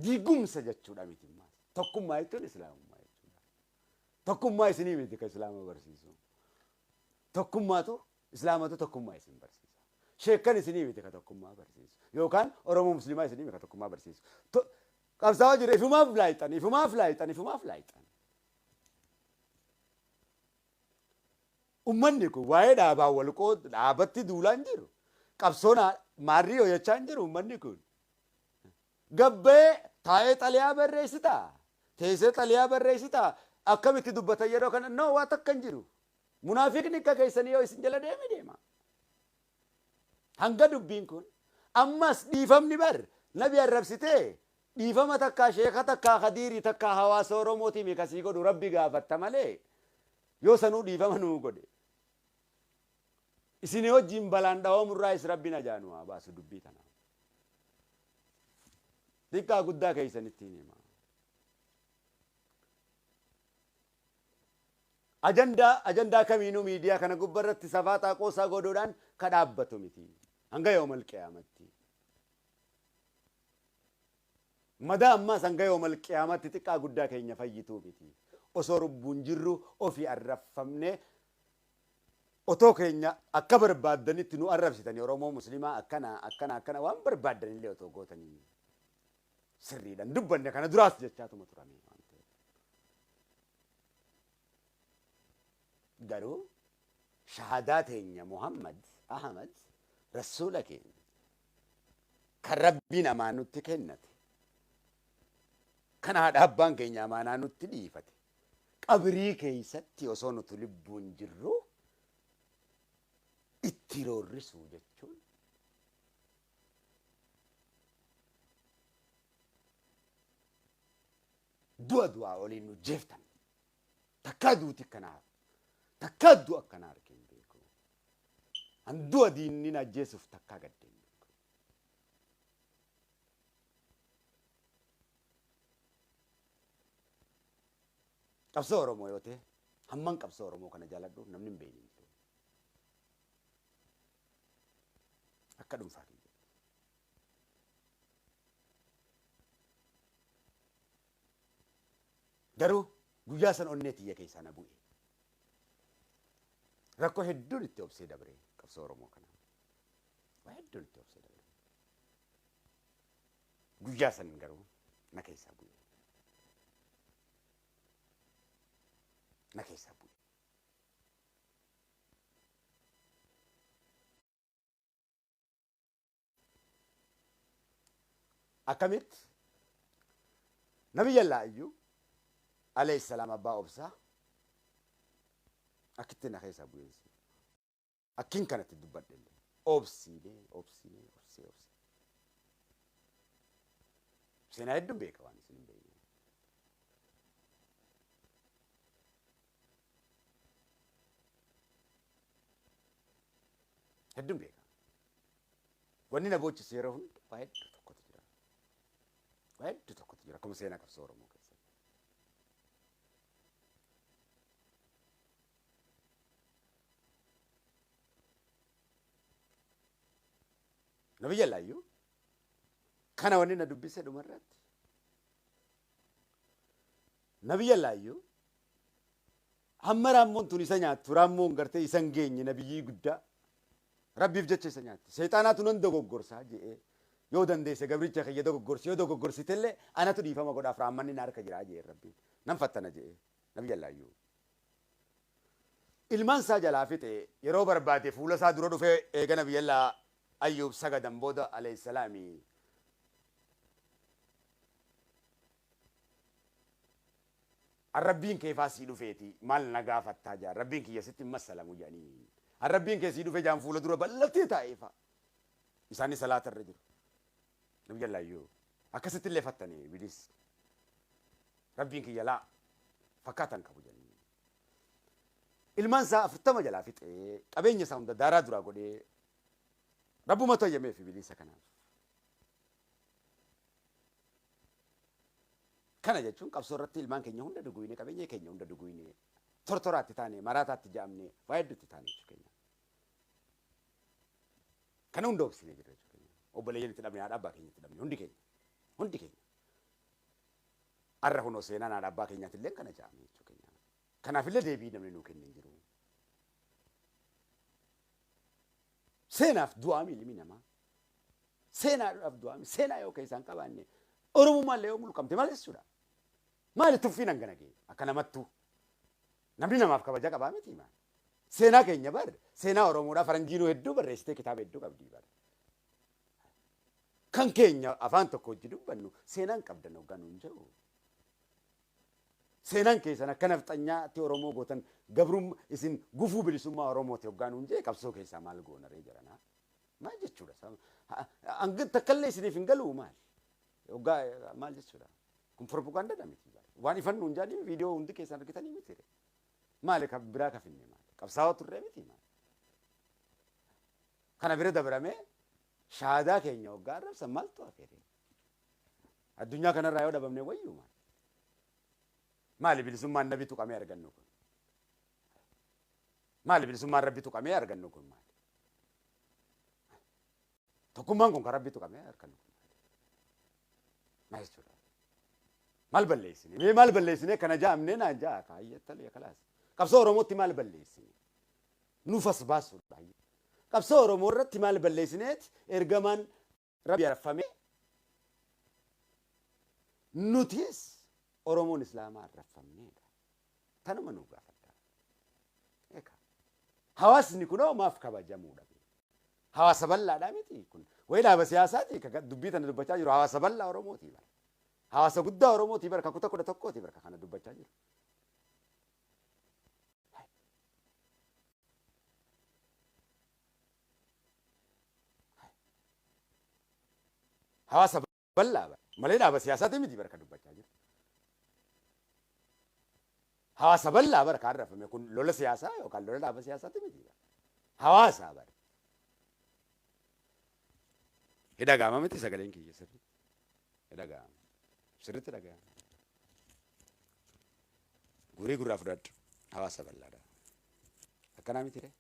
Speaker 1: Diigumsa jechuudha miti ammaas. Tokkummaa jechuun islaamummaa jechuudha. Tokkummaa isinii miti kan islaama barsiisu. Tokkummaatu islaamatu tokkummaa isin barsiisa. Sheekkan isinii miti kan tokkummaa barsiisu. Yookaan Oromoo Musliimaa isinii miti kan tokkummaa barsiisu. Qabsaa'aa jira ifumaaf laayixan, ifumaaf laayixan, ifumaaf laayixan. Uummanni kun waa'ee dhaabaa wal qoodu dhaabatti duulaa hin jiru. Qabsoon maarrii hojjechaa hin jiru uummanni kun. Gabbee taa'ee xaliyaa barreessitaa? Teessee xaliyaa barreessitaa? Akkamitti dubbatan yeroo kana? No, waa takka hin jiru. Munaafiqni akka keessanii yoo isin jala deeme deema. Hanga dubbiin kun ammas dhiifamni bar nabi arrabsitee dhiifama takkaa sheeka takkaa kadiirii takkaa hawaasa Oromootii miikasii godhu rabbi gaafatta malee yoo sanuu dhiifama nuu godhe. Isin wajjin balaan dhawamurraa is rabbi najaanu haa baasu dubbii tana. Xiqqaa guddaa keessanittiin hima. Ajandaa kamiinuu miidiyaa kana gubbarratti safaa xaaqoosaa godhuudhaan ka dhaabbatu miti. Hanga yoomal qiyaamatti. Madaa ammaas hanga yoomal qiyaamatti xiqqaa guddaa keenya fayyituu miti. Osoo lubbuun jirru ofii arrabfamnee otoo keenya akka barbaaddanitti nu arrabsitanii Oromoo Musliimaa akkana akkana akkana waan barbaaddanillee otoo gootanii sirriidhaan dubbanne kana duraas jechaatuma turame waan ta'eef. Garuu shahadaa teenya Muhammad Ahmad rasuula keenya kan rabbiin amaa nutti kennate kan haadha abbaan keenya amaanaa nutti dhiifate qabrii keessatti osoo nuti lubbuun jirru itti roorrisuu jechuun du'a du'aa oliin nu jeeftan. Takkaa duuti kanaaf takkaa du'a akkanaa argee hin beeku. An du'a diinni na ajjeesuuf takkaa gaddee hin beeku. Qabsoo Oromoo yoo ta'e hamman qabsoo Oromoo kana jaaladhu namni hin beekne hin jiru. Akka dhuunfaa kiyya. Garuu guyyaa san onnee tiyya keessaa na bu'e. Rakkoo hedduun itti obsee dabre qabsoo Oromoo kana. Waa hedduun itti obsee dabre. Guyyaa san garuu na keessaa bu'e. Na keessaa bu'e. Akkamitti? Nabiyyallaa iyyuu alayhi salaam abbaa obsaa akkitti na keessaa bu'eensi. Akkin kanatti dubbadhe illee. Obsiinee, obsiinee, obsee, obsee. Seenaa hedduun beeka waan isin hin beekne. Hedduun beeka. Wanni na boochisu yeroo hunda waa hedduu tokkotu jira. Waa hedduu tokkotu jira akkuma seenaa qabsoo Oromoo keessatti. Nabiyyallaa iyyuu kana wanni na dubbise dhumarratti. Nabiyyallaa iyyuu hamma raammoon tun isa nyaattu raammoon gartee isa hin geenye nabiyyii guddaa rabbiif jecha isa nyaatti. Seexaanaatu nan dogoggorsaa je'ee yoo dandeesse gabricha kiyya dogoggorsi yoo dogoggorsitellee anatu dhiifama godhaaf raammanni na harka jiraa je'ee rabbiin nan fattana je'ee nabiyyallaa iyyuu. Ilmaan isaa jalaa fixe yeroo barbaade fuula isaa dura dhufee eega nabiyyallaa Ayyuub sagadan booda alayhi salaami. Rabbiin kee faa sii dhufeeti maal na gaafattaa jaan rabbiin kiyya sitti hin massalamu jedhanii. Rabbiin kee sii dhufe jaan fuula dura bal'atee taa'ee faa. Isaanis salaata irra jiru. Nabiyyallaa iyyuu akkasitti illee fattane ibilis. Rabbiin kiyya laa fakkaatan qabu jedhanii. Ilmaan isaa 40 jalaa fixee qabeenya isaa hunda daaraa duraa godhee rabbumatu ayyameef ibiliisa kanaaf. Kana jechuun qabsoo irratti ilmaan keenya hunda duguyne qabeenya keenya hunda duguyne tortoraatti taane maraataatti ja'amne waa hedduutti taane jechuu keenya. Kana hunda obsine jirra jechuu keenya. Obboleeyyan itti dhabne haadha abbaa keenya itti dhabne hundi keenya. Hundi keenya. Arra kunoo seenaan haadha abbaa keenyaatillee kana ja'ame jechuu keenya. Kanaafillee deebii namni nuu kenne hin jiru. Seenaaf du'aami ilmi namaa. Seenaadhaaf du'aami. Seenaa yoo keessaan qabaanne Oromummaallee yoo mulqamte maal jechuudha? Maali tuffiin hangana ga'e akka namattuu? Namni namaaf kabaja qabaa miti maal? Seenaa keenya bar seenaa Oromoodhaa faranjiinuu hedduu barreessitee kitaaba hedduu qabdii bar. Kan keenya afaan tokko hojii dubbannu seenaan qabdan hoggaa nuun jedhu. Seenaan keessan akka nafxanyaatti Oromoo gootan gabrum isin gufuu bilisummaa Oromooti hoggaa nuun jee qabsoo keessaa maal goona ree jaranaa? Maal jechuudha? Hanga takkallee isiniif hin galuu maal? Hoggaa maal jechuudha? Kun propaganda miti. Waan ifan nuun jaanii viidiyoo hundi keessan argitanii miti ree. Maali kan biraa kafinne maali? Qabsaa'oo turree miti maali? Kana bira dabramee shahaadaa keenya hoggaa arrabsan maaltu hafeere? Addunyaa kanarraa yoo dhabamne wayyuu maali? Maali bilisummaan nabi tuqamee argannu kun? Maali bilisummaan rabbi tuqamee argannu kun maali? Tokkummaan kun kan rabbi tuqamee argannu kun maali? Maal jechuudha? Maal balleessine? Mee maal balleessine kana ja'amnee naan ja'a kaayyattal kalaas. Qabsoo Oromootti maal balleessine? Nuuf as baasuudha. Qabsoo Oromoo irratti maal balleessineet ergamaan rabbi arfame nutis Oromoon Islaamaa arrafamneedha. Tanuma nu gaafadha. Egaa hawaasni kunoo maaf kabajamuu dhabe? Hawaasa bal'aadhaa miti kun. Wayi dhaaba siyaasaati ka dubbii tana dubbachaa jiru hawaasa bal'aa Oromooti bara. Hawaasa guddaa Oromooti bara ka kutaa 11ti bara ka kana dubbachaa jiru. Hawaasa bal'aa bara. Malee dhaaba siyaasaati miti bara ka dubbachaa jiru. Hawaasa bal'aa bara ka arrafame kun lola siyaasaa yookaan lola dhaaba siyaasaati miti bara. Hawaasa bara. Hidhagaama miti sagaleen kiyya sirriitti. Hidhagaama. Sirriitti dhaga'ama. Gurii gurraa fudhadhu. Hawaasa bal'aadha. Akkanaa miti ree?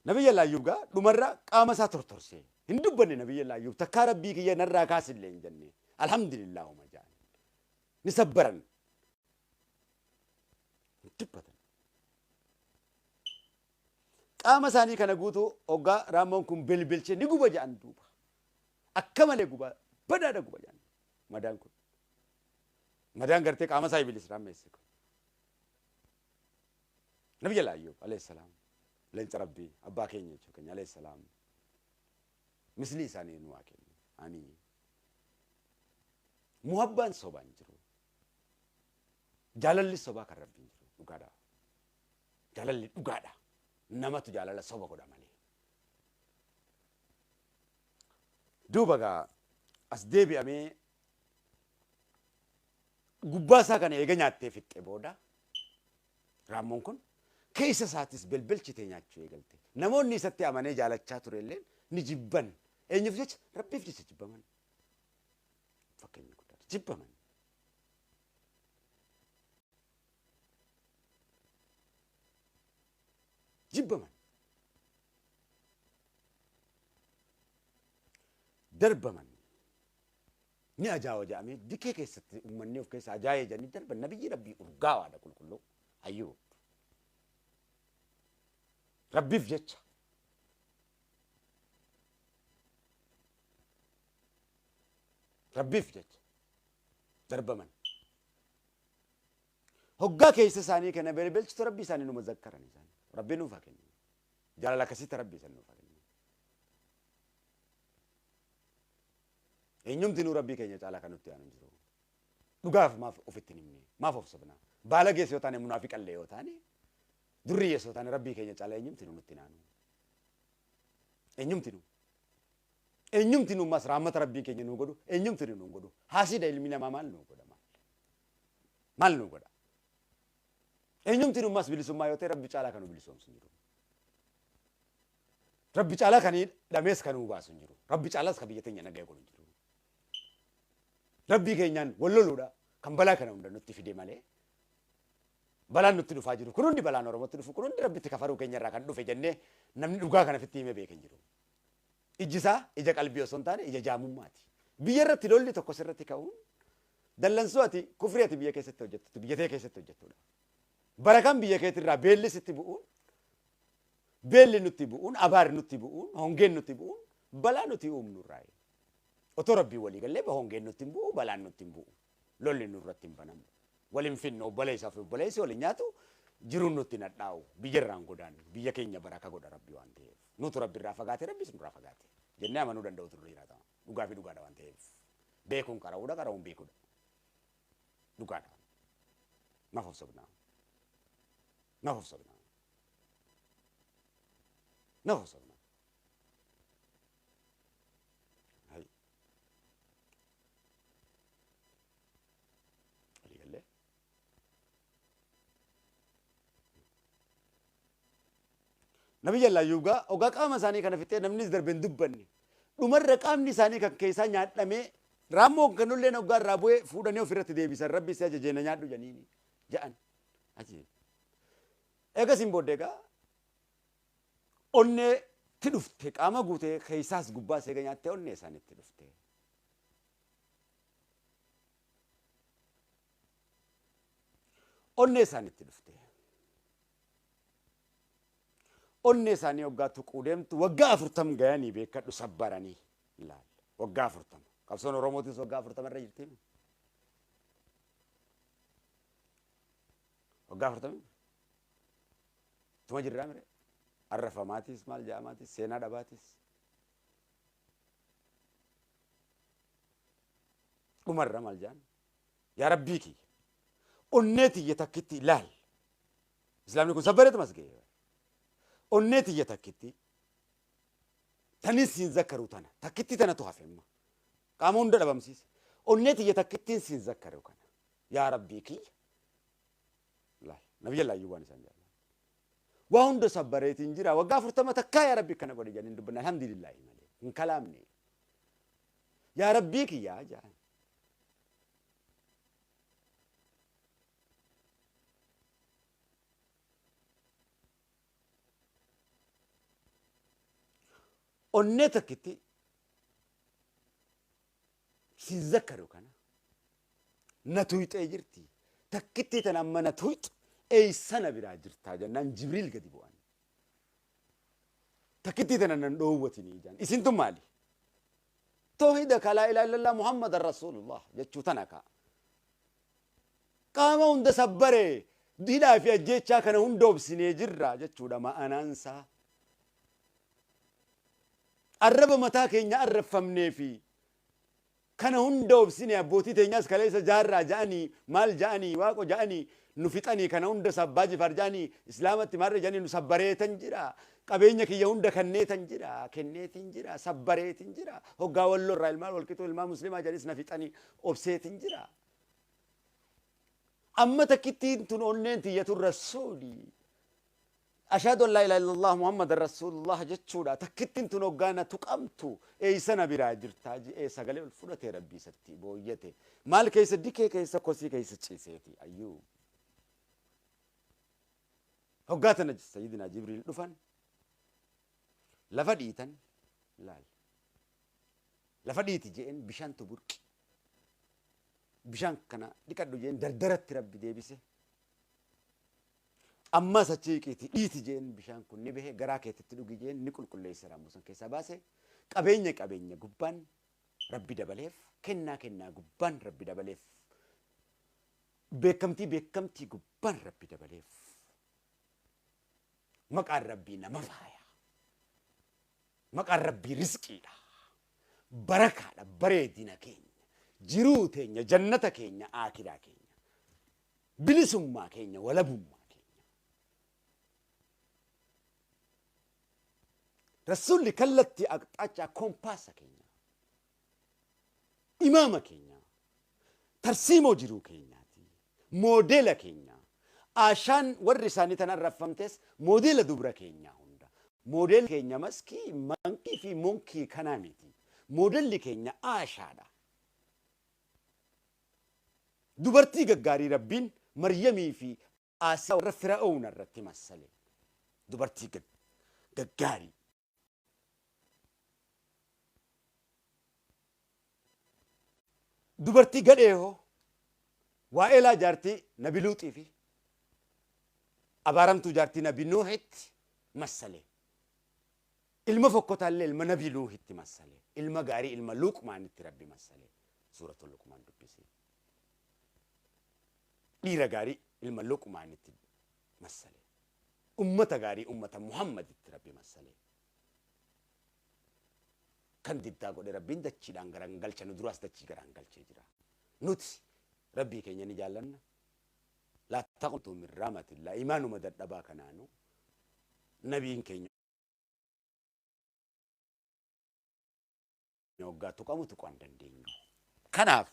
Speaker 1: Nabiyya Ayyuub gaa dhumarra qaama isaa tortorsee hin dubbanne. Nabiyya Ayyuub takkaa rabbii kiyya narraa kaasillee hin jenne. Alhamdulillah uma ja'an. Ni sabbaran. Hin dubbatan. Qaama isaanii kana guutuu hoggaa raammoon kun bilbilchee ni guba ja'an duuba. Akka malee guba badaadha guba ja'an madaan kun. Madaan gartee qaama isaa ibilis raammeesse kun. Nabiyya Ayyuub alayhi salaam leenca rabbii abbaa keenya jechuu keenya alayhi salaam mislii isaanii nu haa kennu. Amiin. Muhabbaan sobaan jiru. Jaalalli sobaa kan rabbiin jiru dhugaadha. Jaalalli dhugaadha. Namatu jaalala soba godha malee. Duuba gaa as deebi'amee gubbaa isaa kana eega nyaattee fixxe booda raammoon kun keessa isaatis belbelchitee nyaachuu eegalte. Namoonni isatti amanee jaalachaa ture illee ni jibban. Eenyuuf jecha? Rabbiif jecha jibbaman. Fakkeenya guddaadha. Jibbaman. Jibbaman. Darbaman. Ni ajaawa jedhamee dikee keessatti uummanni of keessa ajaa'ee jedhanii darban nabiyyi rabbii urgaawaadha qulqulluu Ayyuub. Rabbiif jecha. Rabbiif jecha. Darbaman. Hoggaa keessa isaanii kana belbelchitu rabbii isaanii numa zakkaran isaan. Rabbi nuuf haa kennu. Jaalala akkasitti rabbii isaan nuuf haa kennu. Eenyumti nuu rabbii keenya caalaa kan nutti aanu hin jiru. Dhugaaf maaf ofitti hin himne? Maaf of sobna? Baala geessa yoo taane, munaafiqallee yoo taane, durriyyeessa yoo taane rabbii keenya caalaa eenyumti nuu nutti naanu? Eenyumti nuu? Eenyumti nuu mas rahmata rabbiin keenya nuu godhu? Eenyumti nuu godhu? Haasida ilmi namaa maal nuu godha maal? Maal nuu godha? Eenyumti nuu mas bilisummaa yoo ta'e rabbi caalaa kan nu bilisoomsu hin jiru. Rabbi caalaa kan dhamees kan nu baasu hin jiru. Rabbi caalaas kan biyya teenya nagaya godhu hin jiru. Rabbii keenyaan wal loluudha kan balaa kana hunda nutti fide malee balaan nutti dhufaa jiru kun hundi balaan Oromootti dhufu kun hundi rabbitti kafaruu keenya irraa kan dhufe jennee namni dhugaa kana fitti himee beeka hin jiru. Ijji isaa ija qalbii osoo hin taane ija jaamummaati. Biyya irratti lolli tokko sirratti ka'uun dallansuu ati kufrii ati biyya keessatti hojjettu biyya tee keessatti hojjettudha. Barakaan biyya keetirraa beelli sitti bu'uun beelli nutti bu'uun abaarri nutti bu'uun hongeen nutti bu'uun balaa nuti uumnu irraa. Otoo rabbii walii gallee hongeen nutti hin bu'u balaan nutti hin bu'u lolli nurratti hin banamu. Waliin finnu obboleessaa fi obboleessi waliin nyaatu jiruun nutti nadhaa'u biyya irraan godaannu biyya keenya baraka godha rabbi waan ta'eef nutu rabbi irraa fagaate rabbis nurraa fagaate jennee amanuu danda'u turre jiraata dhugaa fi dhugaadha waan ta'eef beekuun qara'uudha qara'uun beekuudha dhugaadha maaf of sobnaa maaf of sobnaa maaf of sobnaa. Nabiyyi Allah yuugaa ogaa qaama isaanii kana fixee namnis darbee hin dubbanne dhumarra qaamni isaanii kan keessaa nyaadhamee raammoo kanullee ogaa irraa bu'ee fuudhanii ofirratti deebisan rabbi si ajajeena nyaadhu janiini ja'an. Ajiib. Eegasiin booddee egaa onneetti dhufte qaama guutee keessaas gubbaas eega nyaattee onnee isaaniitti dhufte. Onnee isaaniitti dhufte. Onnee isaanii waggaa tuquu deemtu waggaa 40 gayanii beekadhu sabbaranii ilaal waggaa 40 qabsoon Oromootis waggaa 40 irra jirti waggaa 40 tuma jirraa mire arrafamaatis maal ja'amaatis seenaa dhabaatis dhumarra maal ja'an yaa rabbii kiyya onnee tiyya takkitti ilaal islaamni kun sabbareetu mas ga'e onnee tiyya takkitti tanin siin zakkaru tana takkitti tanatu hafe amma qaama hunda dhabamsiise onnee tiyya takkittiin siin zakkaru kana yaa rabbii kiyya laal nabiyyi Allah waan isaan jaallan waa hunda sabbareetiin jira waggaa 40 takkaa yaa rabbii kana godhe jedhanii dubbanna alhamdulillaahi malee hin kalaamne yaa rabbii kiyya jaan onnee takkitti siin zakkaru kana na tuyxee jirti takkitti tana amma na tuyxu eeysana biraa jirtaa jennaan Jibriil gadi bu'an takkitti tana nan dhoowwatinii jaan isin tun maali toohida ka laa ilaaha illallah muhammadan rasuulullah jechuu tana ka qaama hunda sabbaree hidhaa fi ajjeechaa kana hunda obsinee jirra jechuudha ma'anaansaa. Arraba mataa keenya arrafamnee fi kana hunda obsine abbootii teenyaas kaleessa jaarraa ja'anii maal ja'anii waaqo ja'anii nu fixanii kana hunda sabbaa jifaar ja'anii islaamatti maarree ja'anii nu sabbareetan jira qabeenya kiyya hunda kanneetan jira kenneetin jira sabbareetin jira hoggaa walloo irraa ilmaan walqixuu ilmaan muslimaa jedhanis na fixanii obseetin jira. Amma takkittiin tun onneen tiyyatun rasuulii. Ashhadu an laa ilaaha illallah Muhammadan Rasuulullah jechuudha. Takkittiin tun hoggaana tuqamtu eeysana biraa jirtaa je'ee sagalee ol fudhatee rabbii isatti booyyate. Maal keessa dikee keessa kosii keessa ciiseeti ayyuu. Hoggaa tana Sayyidinaa Jibriil dhufan lafa dhiitan laal. Lafa dhiiti je'een bishaantu burqi. Bishaan kana dhiqadhu je'een dardaratti rabbi deebise. Ammas achi hiiqiiti dhiiti jeen bishaan kun ni bahe garaa keetitti dhugi jeen ni qulqulleesse raammoo san keessaa baase qabeenya qabeenya gubbaan rabbi dabaleef kennaa kennaa gubbaan rabbi dabaleef beekamtii beekamtii gubbaan rabbi dabaleef maqaan rabbii nama faaya maqaan rabbii rizqiidha barakaadha bareedina keenya jiruu teenya jannata keenya aakiraa keenya bilisummaa keenya walabummaa Rasuulli kallattii aqxaachaa koompaasa keenya imaama keenya tarsiimoo jiruu keenyaati moodeela keenya ashaan warri isaanii tan arrafamtes moodeela dubra keenyaa hunda moodeela keenya maskii mankii fi monkii kanaa miti moodelli keenya ashaadha. Dubartii gaggaarii rabbiin Maryamii fi Aasiyaa warra Fira'oona irratti massale dubartii gaggaarii. Dubartii gadhee hoo waa'ee laa jaartii Nabi Luuxii fi abaaramtuu jaartii Nabi Nuuhitti massale. Ilma fokkotaallee ilma Nabi Nuuhitti massale. Ilma gaarii ilma Luqmaanitti Rabbi massale. Suuratul Luqmaan dubbisi. Dhiira gaarii ilma Luqmaanitti massale. Ummata gaarii ummata Muhammaditti Rabbi massale. Kan diddaa godhe Rabbiin dachiidhaan garangalcha, nu duraas dachii garangalchee jira. Nuti Rabbii keenya ni jaallanna. Laa taqnutu min rahmatillah. Imaanuma dadhabaa kanaanu nabiin keenya waggaa tuqamu tuquu hin dandeenyu. Kanaaf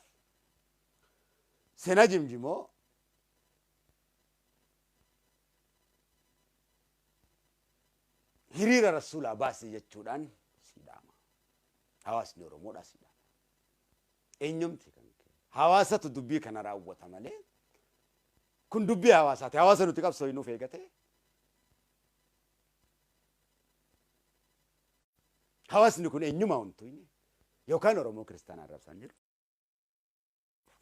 Speaker 1: seenaa jimjimoo hiriira rasuulaa baasii jechuudhaan siidhaama. Hawaasni Oromoodhaa siidhaama. Eenyumti kan kee hawaasatu dubbii kana raawwata malee kun dubbii hawaasaati. Hawaasa nuti qabsoo nuuf eegate. Hawaasni kun eenyuma wantoonni yookaan Oromoo kiristaanaa arrabsaan jiru.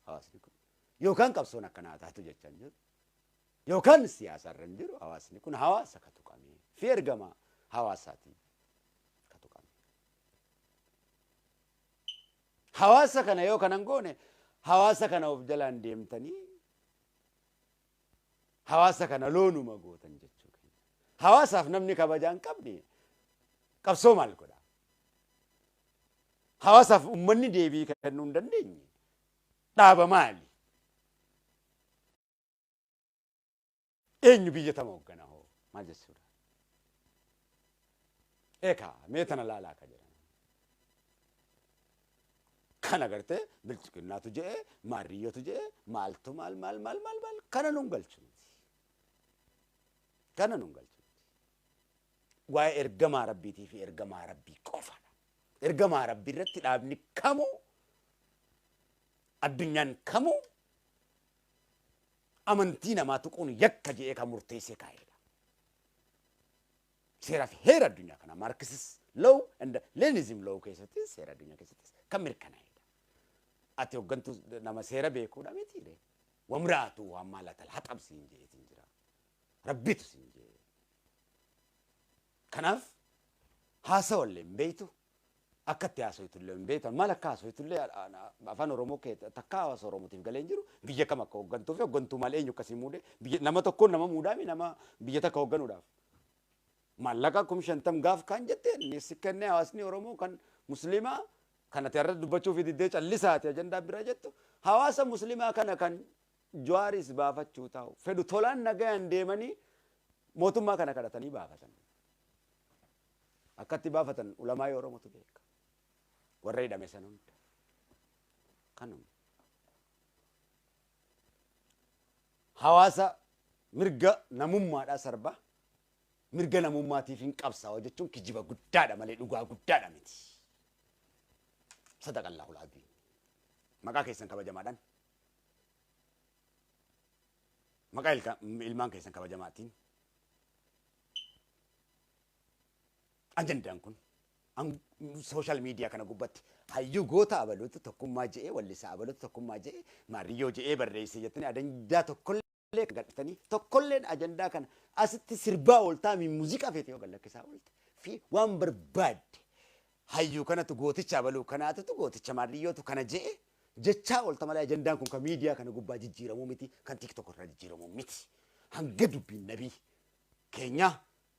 Speaker 1: Hawaasni kun yookaan qabsoon akkanaa taatu jechaa jiru. Yookaan siyaasa irra hin jiru. Hawaasni kun hawaasa ka tuqame fi ergama hawaasaati ka tuqame. Hawaasa kana yoo kanan goone hawaasa kana of jalaan deemtanii hawaasa kana loonuma gootan jechuu keenya. Hawaasaaf namni kabajaa hin qabne qabsoo maal godha? Hawaasaaf uummanni deebii kennuu hin dandeenye dhaaba maali? Eenyu biyya tama hoogganaa hoo maal jechuudha? Eekaa mee tana laalaa akka jedhan. Kana gartee bilchiqinnaatu je'ee maarriyyootu je'ee maaltu maal maal maal maal maal kana nun galchu miti. Kana nun galchu miti. Waa'ee ergamaa rabbiitii fi ergamaa rabbii qofadha. Ergamaa rabbii irratti dhaabni kamuu addunyaan kamuu amantii namaa tuquun yakka je'ee kan murteessee kaa'edha. Seeraa fi heera addunyaa kana Marxist law and Leninism law keessatti seera addunyaa keessattis kan mirkanaa'edha. Ati hooggantuu nama seera beekuudha mitiire. Wamraatu waan maalatal haxab siin jeetiin jira. Rabbitu siin jee. Kanaaf haasawallee hin beektu. Akka itti haasoytullee hin beektu. Maal akka haasoytullee afaan Oromoo kee takka hawaasa Oromootiif galee hin jiru. Biyya kam akka hooggantuu fi hooggantuu maal eenyu akkasii muude nama tokkoon nama muudaami nama biyya takka hoogganuudhaaf. Maallaqa 50,000 gaaf kaan jettee inni si kennee hawaasni Oromoo kan Musliimaa kan ati irra dubbachuu fi diddee callisaati ajandaa bira jettu hawaasa Musliimaa kana kan Jawaaris baafachuu taa'u fedhu tolaan nagayaan deemanii mootummaa kana kadhatanii baafatan. Akkatti baafatan ulamaa Oromootu beeka. Warra hidhame san hunda. Kanuma. Hawaasa mirga namummaadhaa sarba mirga namummaatiif hin qabsaa'u jechuun kijiba guddaadha malee dhugaa guddaadha miti. Sadaqallaahu al-aziim. Maqaa keessan kabajamaadhaan. Maqaa ilmaan keessan kabajamaatiin. Ajandaan kun sooshaal miidiyaa kana gubbatti hayyuu goota abaluutu tokkummaa je'ee wallisaa abaluutu tokkummaa je'ee maariyyoo je'ee barreessee jettanii ajandaa tokkollee gadhatanii tokkolleen ajandaa kana asitti sirbaa ooltaa muuziqaa feete yoo gallakkisaa oolte fi waan barbaadde hayyuu kanatu gooticha abaluu kanaatutu gooticha maariyyootu kana je'ee jechaa oolta malee ajandaan kun kan miidiyaa kana gubbaa jijjiiramuu miti kan tiiktook irraa jijjiiramuu miti hanga dubbiin nabii keenyaa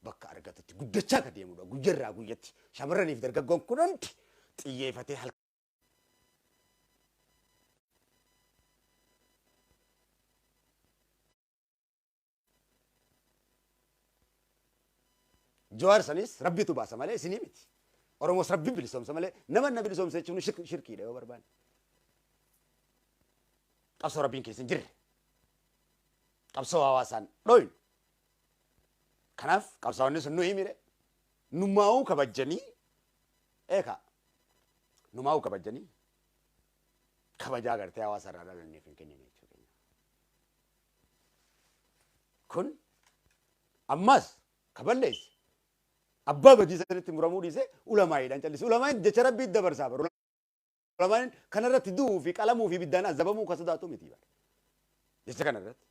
Speaker 1: bakka argatutti guddachaa akka deemudha guyyarraa guyyatti shamarraniif dargaggoon kun hundi xiyyeeffatee halkan. Jawaar sanis rabbitu baasa malee isinii miti. Oromoos rabbi bilisoomsa malee nama na bilisoomsa jechuun shirkiidha yoo barbaanne. Qabsoo rabbiin keessa hin jirre. Qabsoo hawaasaan dhoynu. Kanaaf qabsaa'onni sun nu himire. Numaa'uu kabajanii eeka numaa'uu kabajanii kabajaa gartee hawaasa irraa dhalanneef hin kennine jechuudha. Kun ammas kaballeesse abbaa badii sanitti muramuu dhiisee ulamaa'iidhaan callise. Ulamaa'iin jecha rabbii dabarsaa bara. Ulamaan kanarratti du'uu fi qalamuu fi ibiddaan azabamuu kan sodaatu miti bara. Jecha kanarratti.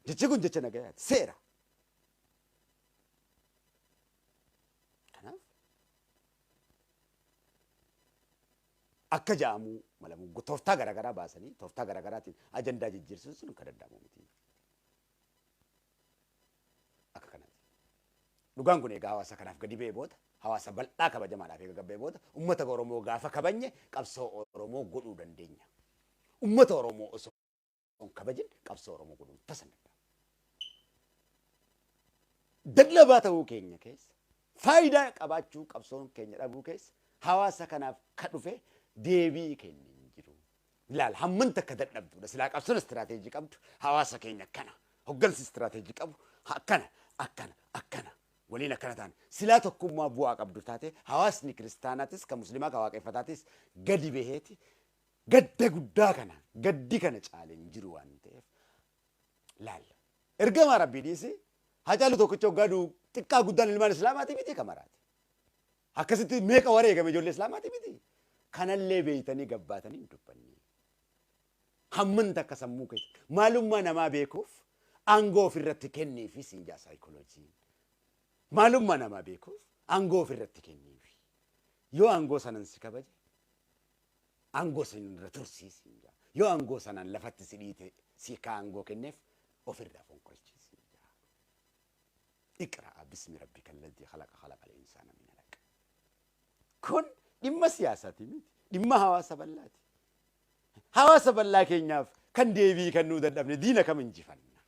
Speaker 1: Jechi kun jecha nagayaati. Seera. Kanaaf akka ja'amuu malamuu tooftaa garaagaraa baasanii tooftaa garaagaraatiin ajandaa jijjiirsuun sun kan danda'amu miti. Akka kanaati. Dhugaan kun egaa hawaasa kanaaf gadi ba'ee booda hawaasa bal'aa kabajamaadhaaf eega gabbee booda uummata Oromoo gaafa kabajne qabsoo Oromoo godhuu dandeenya. Uummata Oromoo osoo hin kabajin qabsoo Oromoo godhuun tasa hin danda'amu. Dadhabaa ta'uu keenya keessa faayidaa qabaachuu qabsoon keenya dhabuu keessa hawaasa kanaaf ka dhufe deebii kenne hin jiru. Ilaal hamman takka dadhabduudha. Silaa qabsoon istiraateejii qabdu hawaasa keenya akkana hoggansi istiraateejii qabu akkana akkana akkana waliin akkana taane silaa tokkummaa bu'aa qabdu taate hawaasni kiristaanaatis kan musliimaa kan waaqeffataatis gadi baheeti gadda guddaa kana gaddi kana caalee hin jiru waan ta'eef laalla. Ergamaa Rabbii dhiisi Hacaaluu tokkicha hoggaa du'u xiqqaa guddaan ilmaan Islaamaatii miti kamaraati. Akkasitti meeqa wareegame ijoollee Islaamaatii miti. Kanallee beeytanii gabbaatanii hin dubbanne. Hamman takka sammuu keessa maalummaa namaa beekuuf aangoo ofirratti kenniifi siin jaa saayikolojiin. Maalummaa namaa beekuuf aangoo ofirratti kenniifi. Yoo aangoo sanan si kabaje aangoo san irra tursiisi. Yoo aangoo sanaan lafatti si dhiite si ka aangoo kenneef ofirraa fonqolchiisi. Iqra'a bismi rabbika alladhii khalaqa khalaqal insaana min alaq. Kun dhimma siyaasaati miti. Dhimma hawaasa bal'aati. Hawaasa bal'aa keenyaaf kan deebii kennuu dadhabne diina kam injifanna.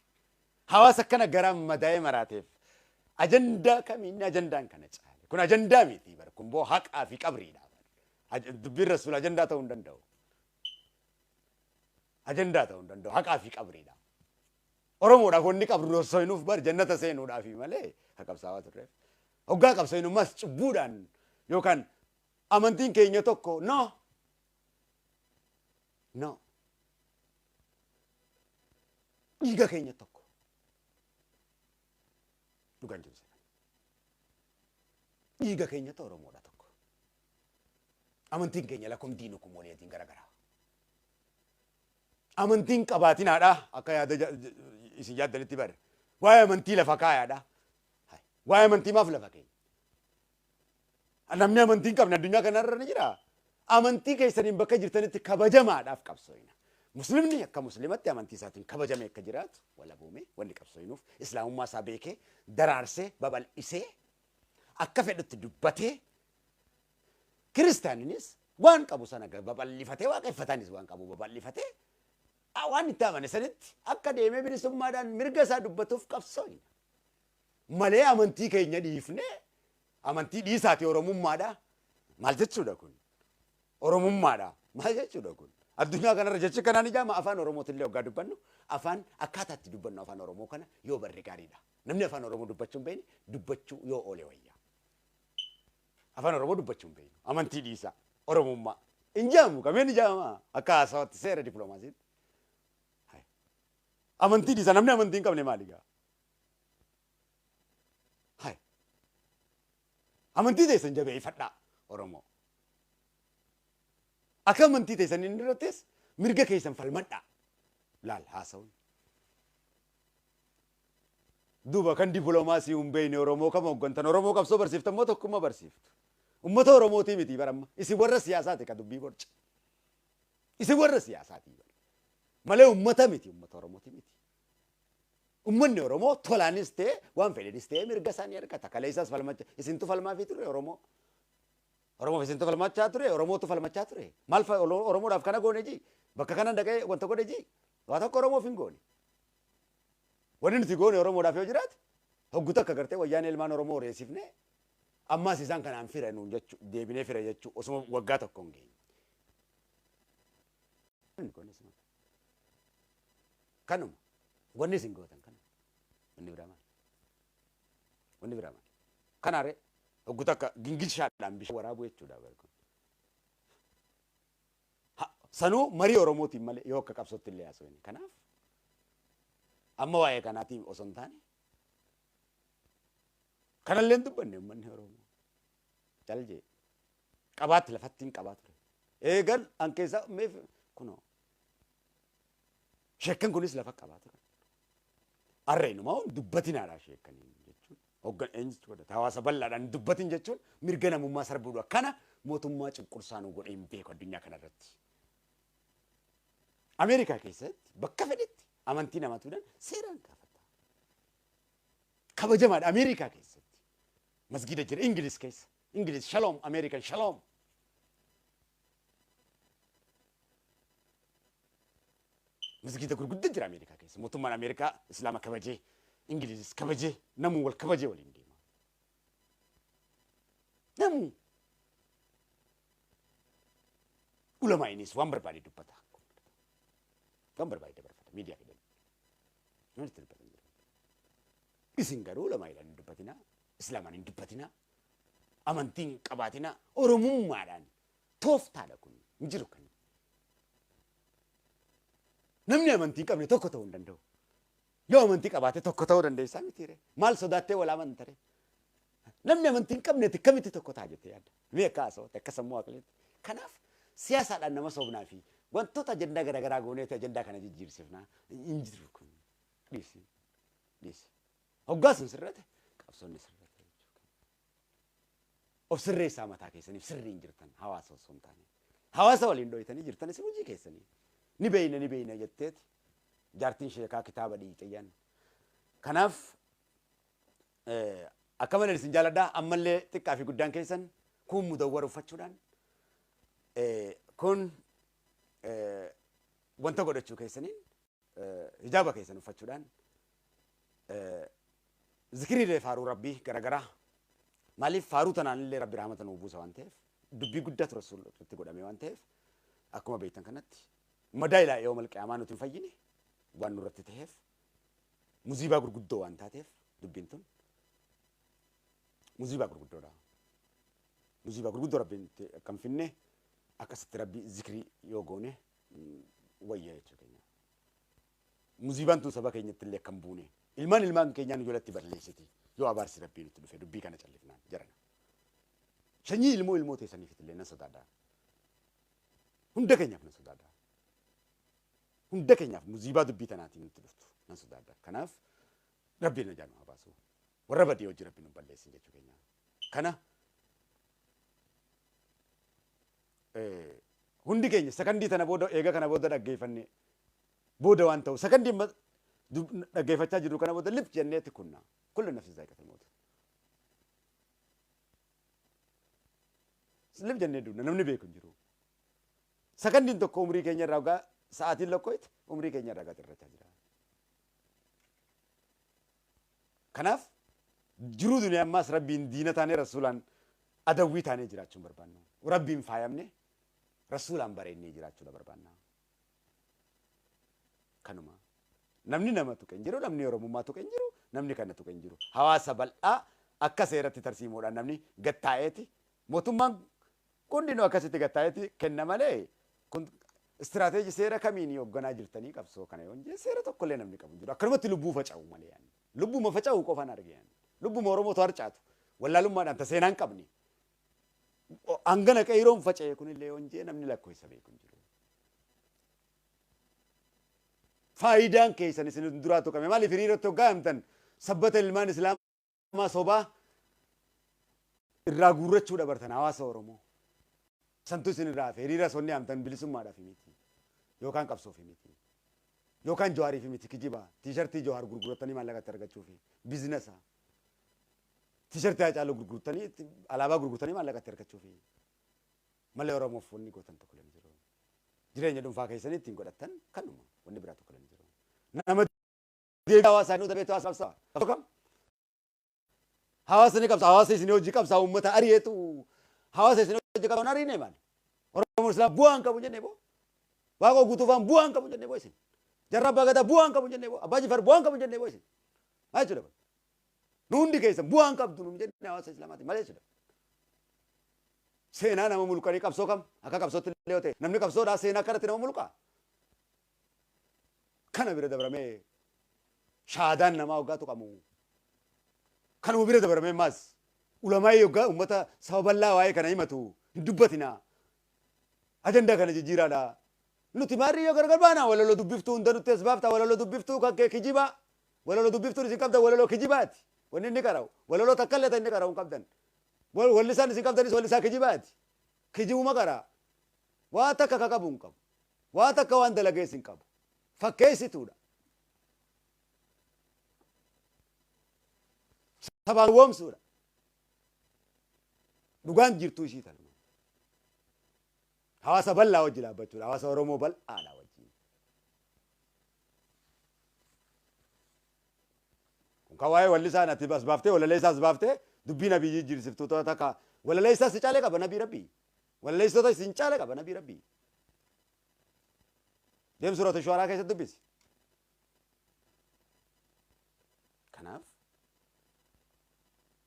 Speaker 1: Hawaasa akkana garaan madaa'ee maraateef ajandaa kamiin ajandaan kana caale. Kun ajandaa miti bara kun boo haqaa fi qabriidha. Dubbiin rasuul ajandaa ta'uu hin danda'u. Ajandaa ta'uu hin danda'u. Haqaa fi qabriidha. Oromoodhaaf wanni qabru osoo hinuuf bar jannata seenuudhaafi malee ka qabsaawaa turreef. Hoggaa qabsooyinummaas cubbuudhaan yookaan amantiin keenya tokko no. No. Dhiiga keenya tokko. Dhugaan jiru isa kana. Dhiiga keenyatu Oromoodha tokko. Amantiin keenya lakum diinukum waliyatiin garaagaraa. Amantiin qabaatinaadha akka yaada isin yaaddanitti bare. Waa'ee amantii lafa kaayaadha. Waa'ee amantii maaf lafa keenya? Namni amantii hin qabne addunyaa kanarra ni jira. Amantii keessaniin bakka jirtanitti kabajamaadhaaf qabsooyina. Muslimni akka muslimatti amantii isaatiin kabajamee akka jiraatu walaboomee wanni qabsooyinuuf islaamummaa isaa beekee daraarsee babal'isee akka fedhutti dubbatee kiristaaninis waan qabu sana babal'ifatee waaqeffataanis waan qabu babal'ifatee waan itti amane sanitti akka deemee bilisummaadhaan mirga isaa dubbatuuf qabsooyina. Malee amantii keenya dhiifnee amantii dhiisaati Oromummaadha. Maal jechuudha kun? Oromummaadha. Maal jechuudha kun? Addunyaa kanarra jechi kanaan ijaama afaan Oromootillee hoggaa dubbannu afaan akkaataa itti dubbannu afaan Oromoo kana yoo barre gaariidha. Namni afaan Oromoo dubbachuu hin beekne dubbachuu yoo oole wayya. Afaan Oromoo dubbachuu hin beeknu. Amantii dhiisaa. Oromummaa. Hin jaamu kameen ijaama akka haasawaatti seera dippiloomaasiitti. Amantii dhiisaa namni amantii hin qabne maali gaa? Amantii teessan jabeeffadhaa Oromoo. Akka amantii teessan inni irrattis mirga keessan falmadhaa. Laal haasawuun. Duuba kan dippiloomaasii hin beekne Oromoo kam hooggantan Oromoo qabsoo barsiiftan moo tokkummaa barsiiftu. Uummata Oromootii miti baramma. Isin warra siyaasaati ka dubbii borca. Isin warra siyaasaati bara. Malee uummata miti uummata Oromooti miti. Uummanni Oromoo tolaanis ta'e waan fedhenis ta'e mirga isaanii argata. Kaleessaas falmacha isintu falmaafii ture Oromoo. Oromoof isintu falmachaa ture Oromootu falmachaa ture. Maal Oromoodhaaf kana goone ji bakka kana dhaqee wanta godhe ji waa tokko Oromoof hin goone. Wanni nuti goone Oromoodhaaf yoo jiraate hoggu takka gartee wayyaanee ilmaan Oromoo reessifne ammas isaan kanaan fira nuun jechuu deebinee fira jechuu osuma waggaa tokko hin geenye. Kanuma wanni isin gootan kanuma wanni biraa maali? Wanni biraa maali? Kanaaree hoggu takka gingilshaadhaan bishaan waraabuu jechuudha barkun. Sanuu marii Oromootiin malee yoo akka qabsootti illee haasofne. Kanaaf amma waa'ee kanaatiin osoo hin taane kanallee hin dubbanne uummanni Oromoo. Cal jee. Qabaatti lafatti hin qabaa ture. Eegan an keessaa meef kunoo. Sheekkan kunis lafa qabaa ture. Arra inumaa dubbatinaadha sheekkaniin jechuun. Hoggan eenyutu godhata? Hawaasa bal'aadhaan dubbatin jechuun mirga namummaa sarbuudha. Kana mootummaa cunqursaa nu godhee hin beeku addunyaa kanarratti. Ameerikaa keessatti bakka fedhetti amantii namatuudhaan seeraan gaafata. Kabajamaadha Ameerikaa keessatti. Masgiida jira Ingiliz keessa. Ingiliz shalom, Ameerikan shalom. Masgiida gurguddaa jira Ameerikaa keessa. Mootummaan Ameerikaa Islaama kabajee, Ingilizis kabajee, namuu wal kabajee waliin deema. Namuu ulamaa'inis waan barbaade dubbata. Waan barbaade dabarfata miidiyaa fedhan. Namni itti dubbatan jiru. Isin garuu ulamaa'iidhaan hin dubbatinaa, Islaamaan hin dubbatinaa, amantii hin qabaatinaa, Oromummaadhaan tooftaadha kun hin jiru kan. Namni amantii hin qabne tokko ta'uu hin danda'u. Yoo amantii qabaate tokko ta'uu dandeessaa mitiire. Maal sodaattee wal amantare? Namni amantii hin qabne akkamitti tokko ta'a jettee yaadda? Mee akka haasawatti akka sammuu aqliitti. Kanaaf siyaasaadhaan nama soobnaa fi wantoota ajandaa garaagaraa gooneeti ajandaa kana jijjiirsifnaa hin jiru kun. Dhiisi. Dhiisi. Hoggaa sun sirrate qabsoonni sirrate jechuudha. Of sirreessaa mataa keessaniif sirrii hin jirtan hawaasa osoo hin taane. Hawaasa waliin dhoyitanii jirtan isin hojii keessanii. Ni beeyna ni beeyna jetteeti jaartiin sheekaa kitaaba dhiixiyyan. Kanaaf akka malee isin jaaladha ammallee xiqqaa fi guddaan keessan kun mudawwara uffachuudhaan kun wanta godhachuu keessaniin hijaaba keessan uffachuudhaan zikiriilee faaruu rabbii garaagaraa maaliif faaruu tanaan illee rabbi rahmata nuu buusa waan ta'eef dubbii guddaatu rasuulatti godhame waan ta'eef akkuma beektan kanatti madaa ilaa yawmal qiyaamaa nuti hin fayyine waan nurratti ta'eef muziibaa gurguddoo waan taateef dubbiin tun muziibaa gurguddoodha. Muziibaa gurguddoo rabbiin akka hin finne akkasitti rabbi zikrii yoo goone wayya jechuu keenya. Muziibaan tun saba keenyatti illee akka hin buune ilmaan ilmaan keenyaan jalatti balleessiti yoo abaarsi rabbii nutti dhufe dubbii kana callifnaan jarana. Sanyii ilmoo ilmoo teessaniif illee nan sodaadha. Hunda keenyaaf nan sodaadha. Hunda keenyaaf muziibaa dubbii tanaatiin nutti dhuftu nan sodaadha. Kanaaf rabbiin najaa nu haa baasu. Warra badii hojii rabbiin nu balleessin jechuu keenya. Kana hundi keenya sakandii tana booda eega kana booda dhaggeeffanne booda waan ta'u sakandii dhaggeeffachaa jirru kana booda lif jenneetti kunna. Kullu nafsin zaa'iqatul maut. Lif jennee duuna namni beeku hin jiru. Sakandiin tokko umrii keenya irraa ogaa sa'aatiin lakkoofte umrii keenya irraa gatirrachaa jira. Kanaaf jiruu duniyaa ammaas rabbiin diina taanee rasuulaan adawwii taanee jiraachuu hin barbaannu. Rabbiin faayamne rasuulaan bareennee jiraachuudha barbaanna. Kanuma. Namni nama tuqe hin jiru, namni Oromummaa tuqe hin jiru, namni kana tuqe hin jiru. Hawaasa bal'aa akka seeratti tarsiimoodhaan namni gattaa'eeti. Mootummaan hundinuu akkasitti gattaa'eeti kenna malee kun istiraateejii seera kamiin hoogganaa jirtanii qabsoo kana yoo hin seera tokkollee namni qabu hin jiru. Akkanumatti lubbuu faca'u malee yaani. Lubbuma faca'u qofaan arge yaani. Lubbuma Oromootu harcaatu. Wallaalummaadhaan ta seenaa hin qabne. Hangana qeeroon faca'e kunillee yoo hin jee namni lakkoofsa beeku hin jiru. Faayidaan keessan isin duraa tuqame maaliif hiriirratti hoggaa himtan sabbata ilmaan Islaamaa sobaa irraa guurrachuu dabartan hawaasa Oromoo. Santu isin irraa hafe hiriira sonni hamtan bilisummaadhaaf miti yookaan qabsoof miti yookaan Jawaariif miti kijiba tiishartii Jawaar gurguratanii maallaqatti argachuufi biizinasa tiishartii Haacaaluu gurguratanii alaabaa gurguratanii maallaqatti argachuufi malee Oromoof wanni gootan tokko illee hin jiru. Jireenya dhuunfaa keessanii ittiin godhattan kanuma wanni biraa tokko illee hin jiru. Nama deebii hawaasaa nu dabeetu hawaasa qabsa. Hawaasa ni qabsa hawaasa isin hojii qabsa uummata ari'eetu hawaasa isin hojii qabsa ariine maali? Oromoon Islaam bu'aa hin qabu jennee boo. Waaqoo guutuufaan bu'aa hin qabu jennee boo isin. Jarra abbaa gadaa bu'aa hin qabu jennee boo. Abbaa Jifaar bu'aa hin qabu jennee boo isin. Maal jechuudha kun? Nu hundi keessan bu'aa hin qabdu nu jennee hawaasa Islaamaati maal jechuudha? Seenaa nama mulqanii qabsoo kam akka qabsootti illee yoo ta'e namni qabsoodhaa seenaa akkanatti nama mulqaa. Kana bira dabramee shahaadaan namaa hoggaa tuqamu. Kanuma bira dabramee maas ulamaa'ii hoggaa uummata saba bal'aa waa'ee kana himatu Hin dubbatinaa. Ajandaa kana jijjiiraadha. Nuti maarri yoo gargar baana walaloo dubbiftuu hunda nutti as baafta walaloo dubbiftuu kan kee kijibaa. Walaloo dubbiftuun isin qabdan walaloo kijibaati. Wanni inni qara'u walaloo takka illee inni qara'u hin qabdan. Wallisaan isin qabdanis wallisaa kijibaati. Kijibuma qara'a. Waa takka ka qabu hin qabu. Waa takka waan dalagees hin qabu. Fakkeessituudha. Sabaan woomsuudha. Dhugaan jirtuu ishii tanuma. Hawaasa bal'aa wajji dhaabbachuudha. Hawaasa Oromoo bal'aadha wajjin. Kun kan waa'ee wallisaan ati as baaftee walaleessaas as baaftee dubbii nabii jijjiirsiftoota takka walaleessaas si caalee qaba nabii rabbii. Walaleessitoota isin caalee qaba nabii rabbii. Deem suurata Shu'araa keessatti dubbisi. Kanaaf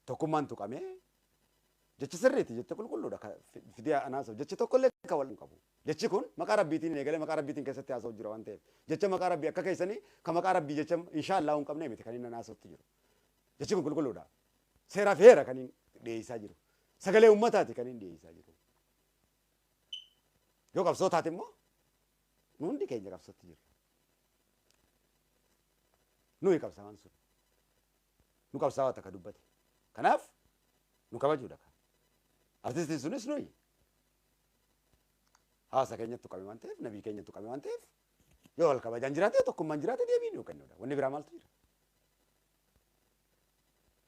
Speaker 1: tokkummaan tuqamee jechi sirriiti jecha qulqulluudha fidee anaasa'u jechi tokkollee kan wal hin qabu. Jechi kun maqaa rabbiitiin eegalee maqaa rabbiitiin keessatti haasa'u jira waan ta'eef jecha maqaa rabbii akka keessanii kan maqaa rabbii jecha inshaallah hin qabne miti kan inni anaasa'utti jiru. Jechi kun qulqulluudha. Seeraaf heera kan inni dhiyeessaa jiru. Sagalee uummataati kan inni dhiyeessaa jiru. Yoo qabsoo taate immoo nu hundi keenya qabsootti jirra. Nuyi qabsaa'aan sun. Nu qabsaa'aa takka dubbate. Kanaaf nu kabajuudha. Artistiin sunis nuyi. Hawaasa keenyatti tuqame waan ta'eef, nabii keenyatti tuqame waan ta'eef, yoo wal kabajaan jiraate tokkummaan jiraate deebii nuu kennuudha. Wanni biraa maaltu jira?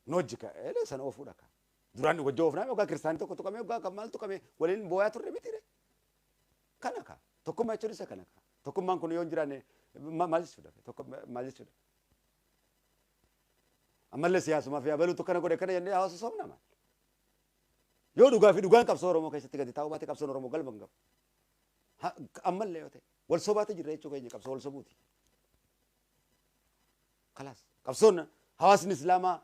Speaker 1: Nu hojii ka'ee sana oofuudha. Duraan wajjin oofnaa yookaan kiristaanii tokko tuqame yookaan kan maal tuqame waliin boo'aa turre miti re. Kana ka tokkummaa jechuun isa kana ka. Tokkummaan kun yoo hin jiraanne maal jechuudha? Tokko maal jechuudha? Ammallee siyaasumaa fi abaluutu kana godhe kana jennee hawaasa soomna maal? Yoo dhugaa fi dhugaan qabsoo Oromoo keessatti gadi taa'uu baate qabsoon Oromoo galma hin qabu. Ammallee yoo ta'e wal sobaate jirra jechuu keenya qabsoo wal sobuuti. Kalaas qabsoon hawaasni Islaamaa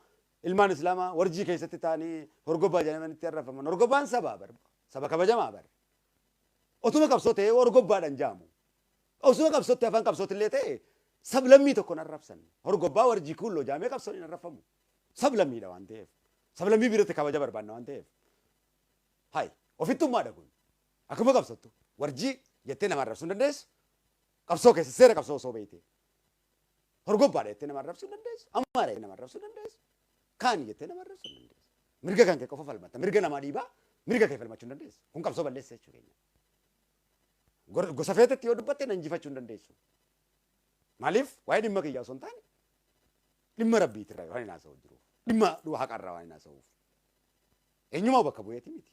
Speaker 1: ilmaan Islaamaa warjii keessatti ta'anii horgobbaa jedhamanitti arrafaman. Horgobbaan sabaa bar saba kabajamaa bar. Otuma qabsoo ta'ee horgobbaadhaan jaamu. Osuma qabsootti afaan qabsootti illee ta'e sablammii tokkoon arrabsan. Horgobbaa warjii kuulloo jaamee qabsoon hin arrafamu. Sablammiidha waan ta'eef. Sablammii biratti kabaja barbaanna waan ta'eef. Hai ofittummaadha kun. Akkuma qabsottu warjii jettee nama arrabsuu hin dandeessu. Qabsoo keessa seera qabsoo osoo beekte. Horgobbaadha jettee nama arrabsuu hin dandeessu. Amaara jettee nama arrabsuu hin dandeessu. Kaani jettee nama arrabsuu hin dandeessu. Mirga kan kee qofa falmatta. Mirga namaa dhiibaa mirga kee falmachuu hin dandeessu. Kun qabsoo balleessa jechuu keenya. Gosa feetetti yoo dubbatte na injifachuu hin dandeessu. Maaliif waa'ee dhimma kiyyaa osoo hin taane dhimma rabbiitirraa waan hin haasa'u jiruuf. Dhimma haqarraa waan hin haasa'uuf. Eenyumaa bakka bu'eeti miti.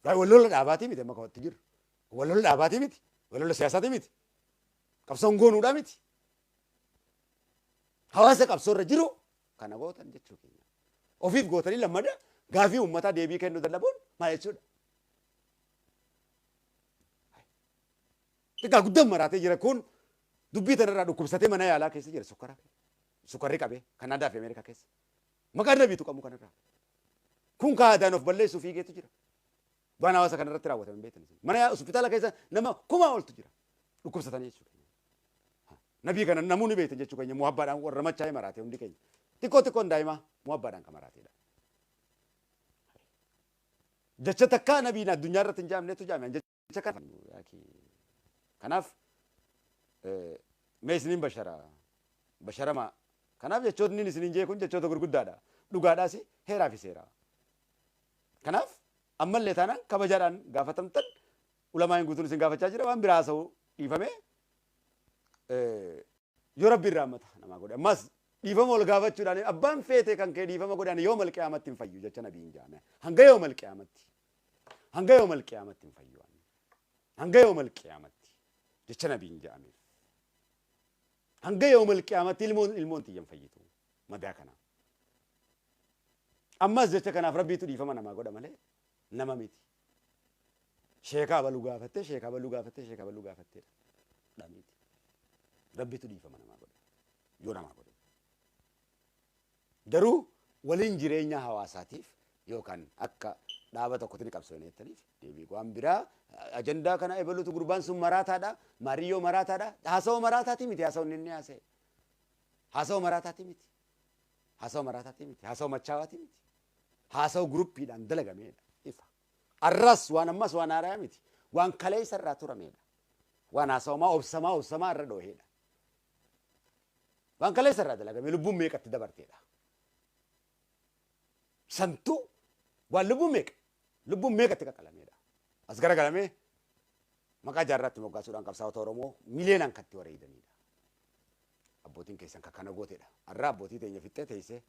Speaker 1: Waa'ee wal lola dhaabaatii miti amma kawatti jiru. Wal lola dhaabaatii miti. Wal lola siyaasaatii miti. Qabsoon goonuudhaa miti. Hawaasa qabsoo irra jiru kana gootan jechuu keenya. Ofiif gootanii lammada gaafii uummataa deebii kennuu dadhabuun maal jechuudha? Xiqqaa guddaan maraatee jira kun dubbii tanarraa dhukkubsatee mana yaalaa keessa jira sukkara. Sukkarri qabee Kanaadaa fi Ameerikaa keessa. Maqaan nabii tuqamu kanarraa. Kun kaadaan of balleessuu fiigeetu jira. Waan hawaasa kanarratti raawwatame hin beektan. Mana hospitaala keessa nama kumaa oltu jira. Dhukkubsatanii jechuudha. Nabii kana namoonni beektan jechuu keenya muhabbaadhaan warra machaa'ee maraate hundi keenya. Xiqqoo xiqqoon daa'imaa muhabbaadhaan kan maraateedha. Jecha takkaa nabiin addunyaa irratti hin jaamnetu jaame. Jecha kana. Kanaaf mee isiniin bashara. Basharamaa. Kanaaf jechootni isiniin jee kun jechoota gurguddaadha. Dhugaadhaas heeraa fi seera. Kanaaf ammallee taanaan kabajaadhaan gaafatamtan ulamaan guutuun isin gaafachaa jira waan biraa haasa'uu dhiifamee yoo rabbi irraa ammata namaa godhe ammas dhiifama ol gaafachuudhaan abbaan feete kan kee dhiifama godhan yoo malqiyaamatti hin fayyu jecha nabiin jaame hanga yoo malqiyaamatti hanga yoo malqiyaamatti hin fayyu hanga yoo malqiyaamatti jecha nabiin jaameef hanga yoo malqiyaamatti ilmoon ilmoon tiyyan fayyitu madaa kana ammas jecha kanaaf rabbiitu dhiifama namaa godha malee nama miti. Sheekaa baluu gaafattee sheekaa baluu gaafattee sheekaa baluu gaafattee dha miti. Rabbitu dhiifama namaa godha. Yoo namaa godhe. Garuu waliin jireenya hawaasaatiif yookaan akka dhaaba tokkotti ni qabsoofne jettaniif deebii waan biraa ajandaa kana ebaluutu gurbaan sun maraataadha. Maariyyoo maraataadha. Haasawaa maraataatii miti haasawni inni haasa'e. Haasawaa maraataatii miti. Haasawa maraataatii miti. Haasawa machaawaatii miti. Haasawa groupiidhaan dalagameedha. Ifa. Arras waan ammas waan haaraa miti. Waan kaleessa irraa turameedha. Waan haasawamaa obsamaa obsamaa irra dhooheedha. Waan kaleessa irraa dalagame lubbuun meeqatti dabarteedha. Santuu waan lubbuun meeqatti qaqqalameedha. As garagalamee maqaa Jaarraatti moggaasuudhaan qabsaa'ota Oromoo miliyoonaan katti wareeganidha. Abbootiin keessan kan kana gooteedha. Har'a abbootii teenya fixxee teessee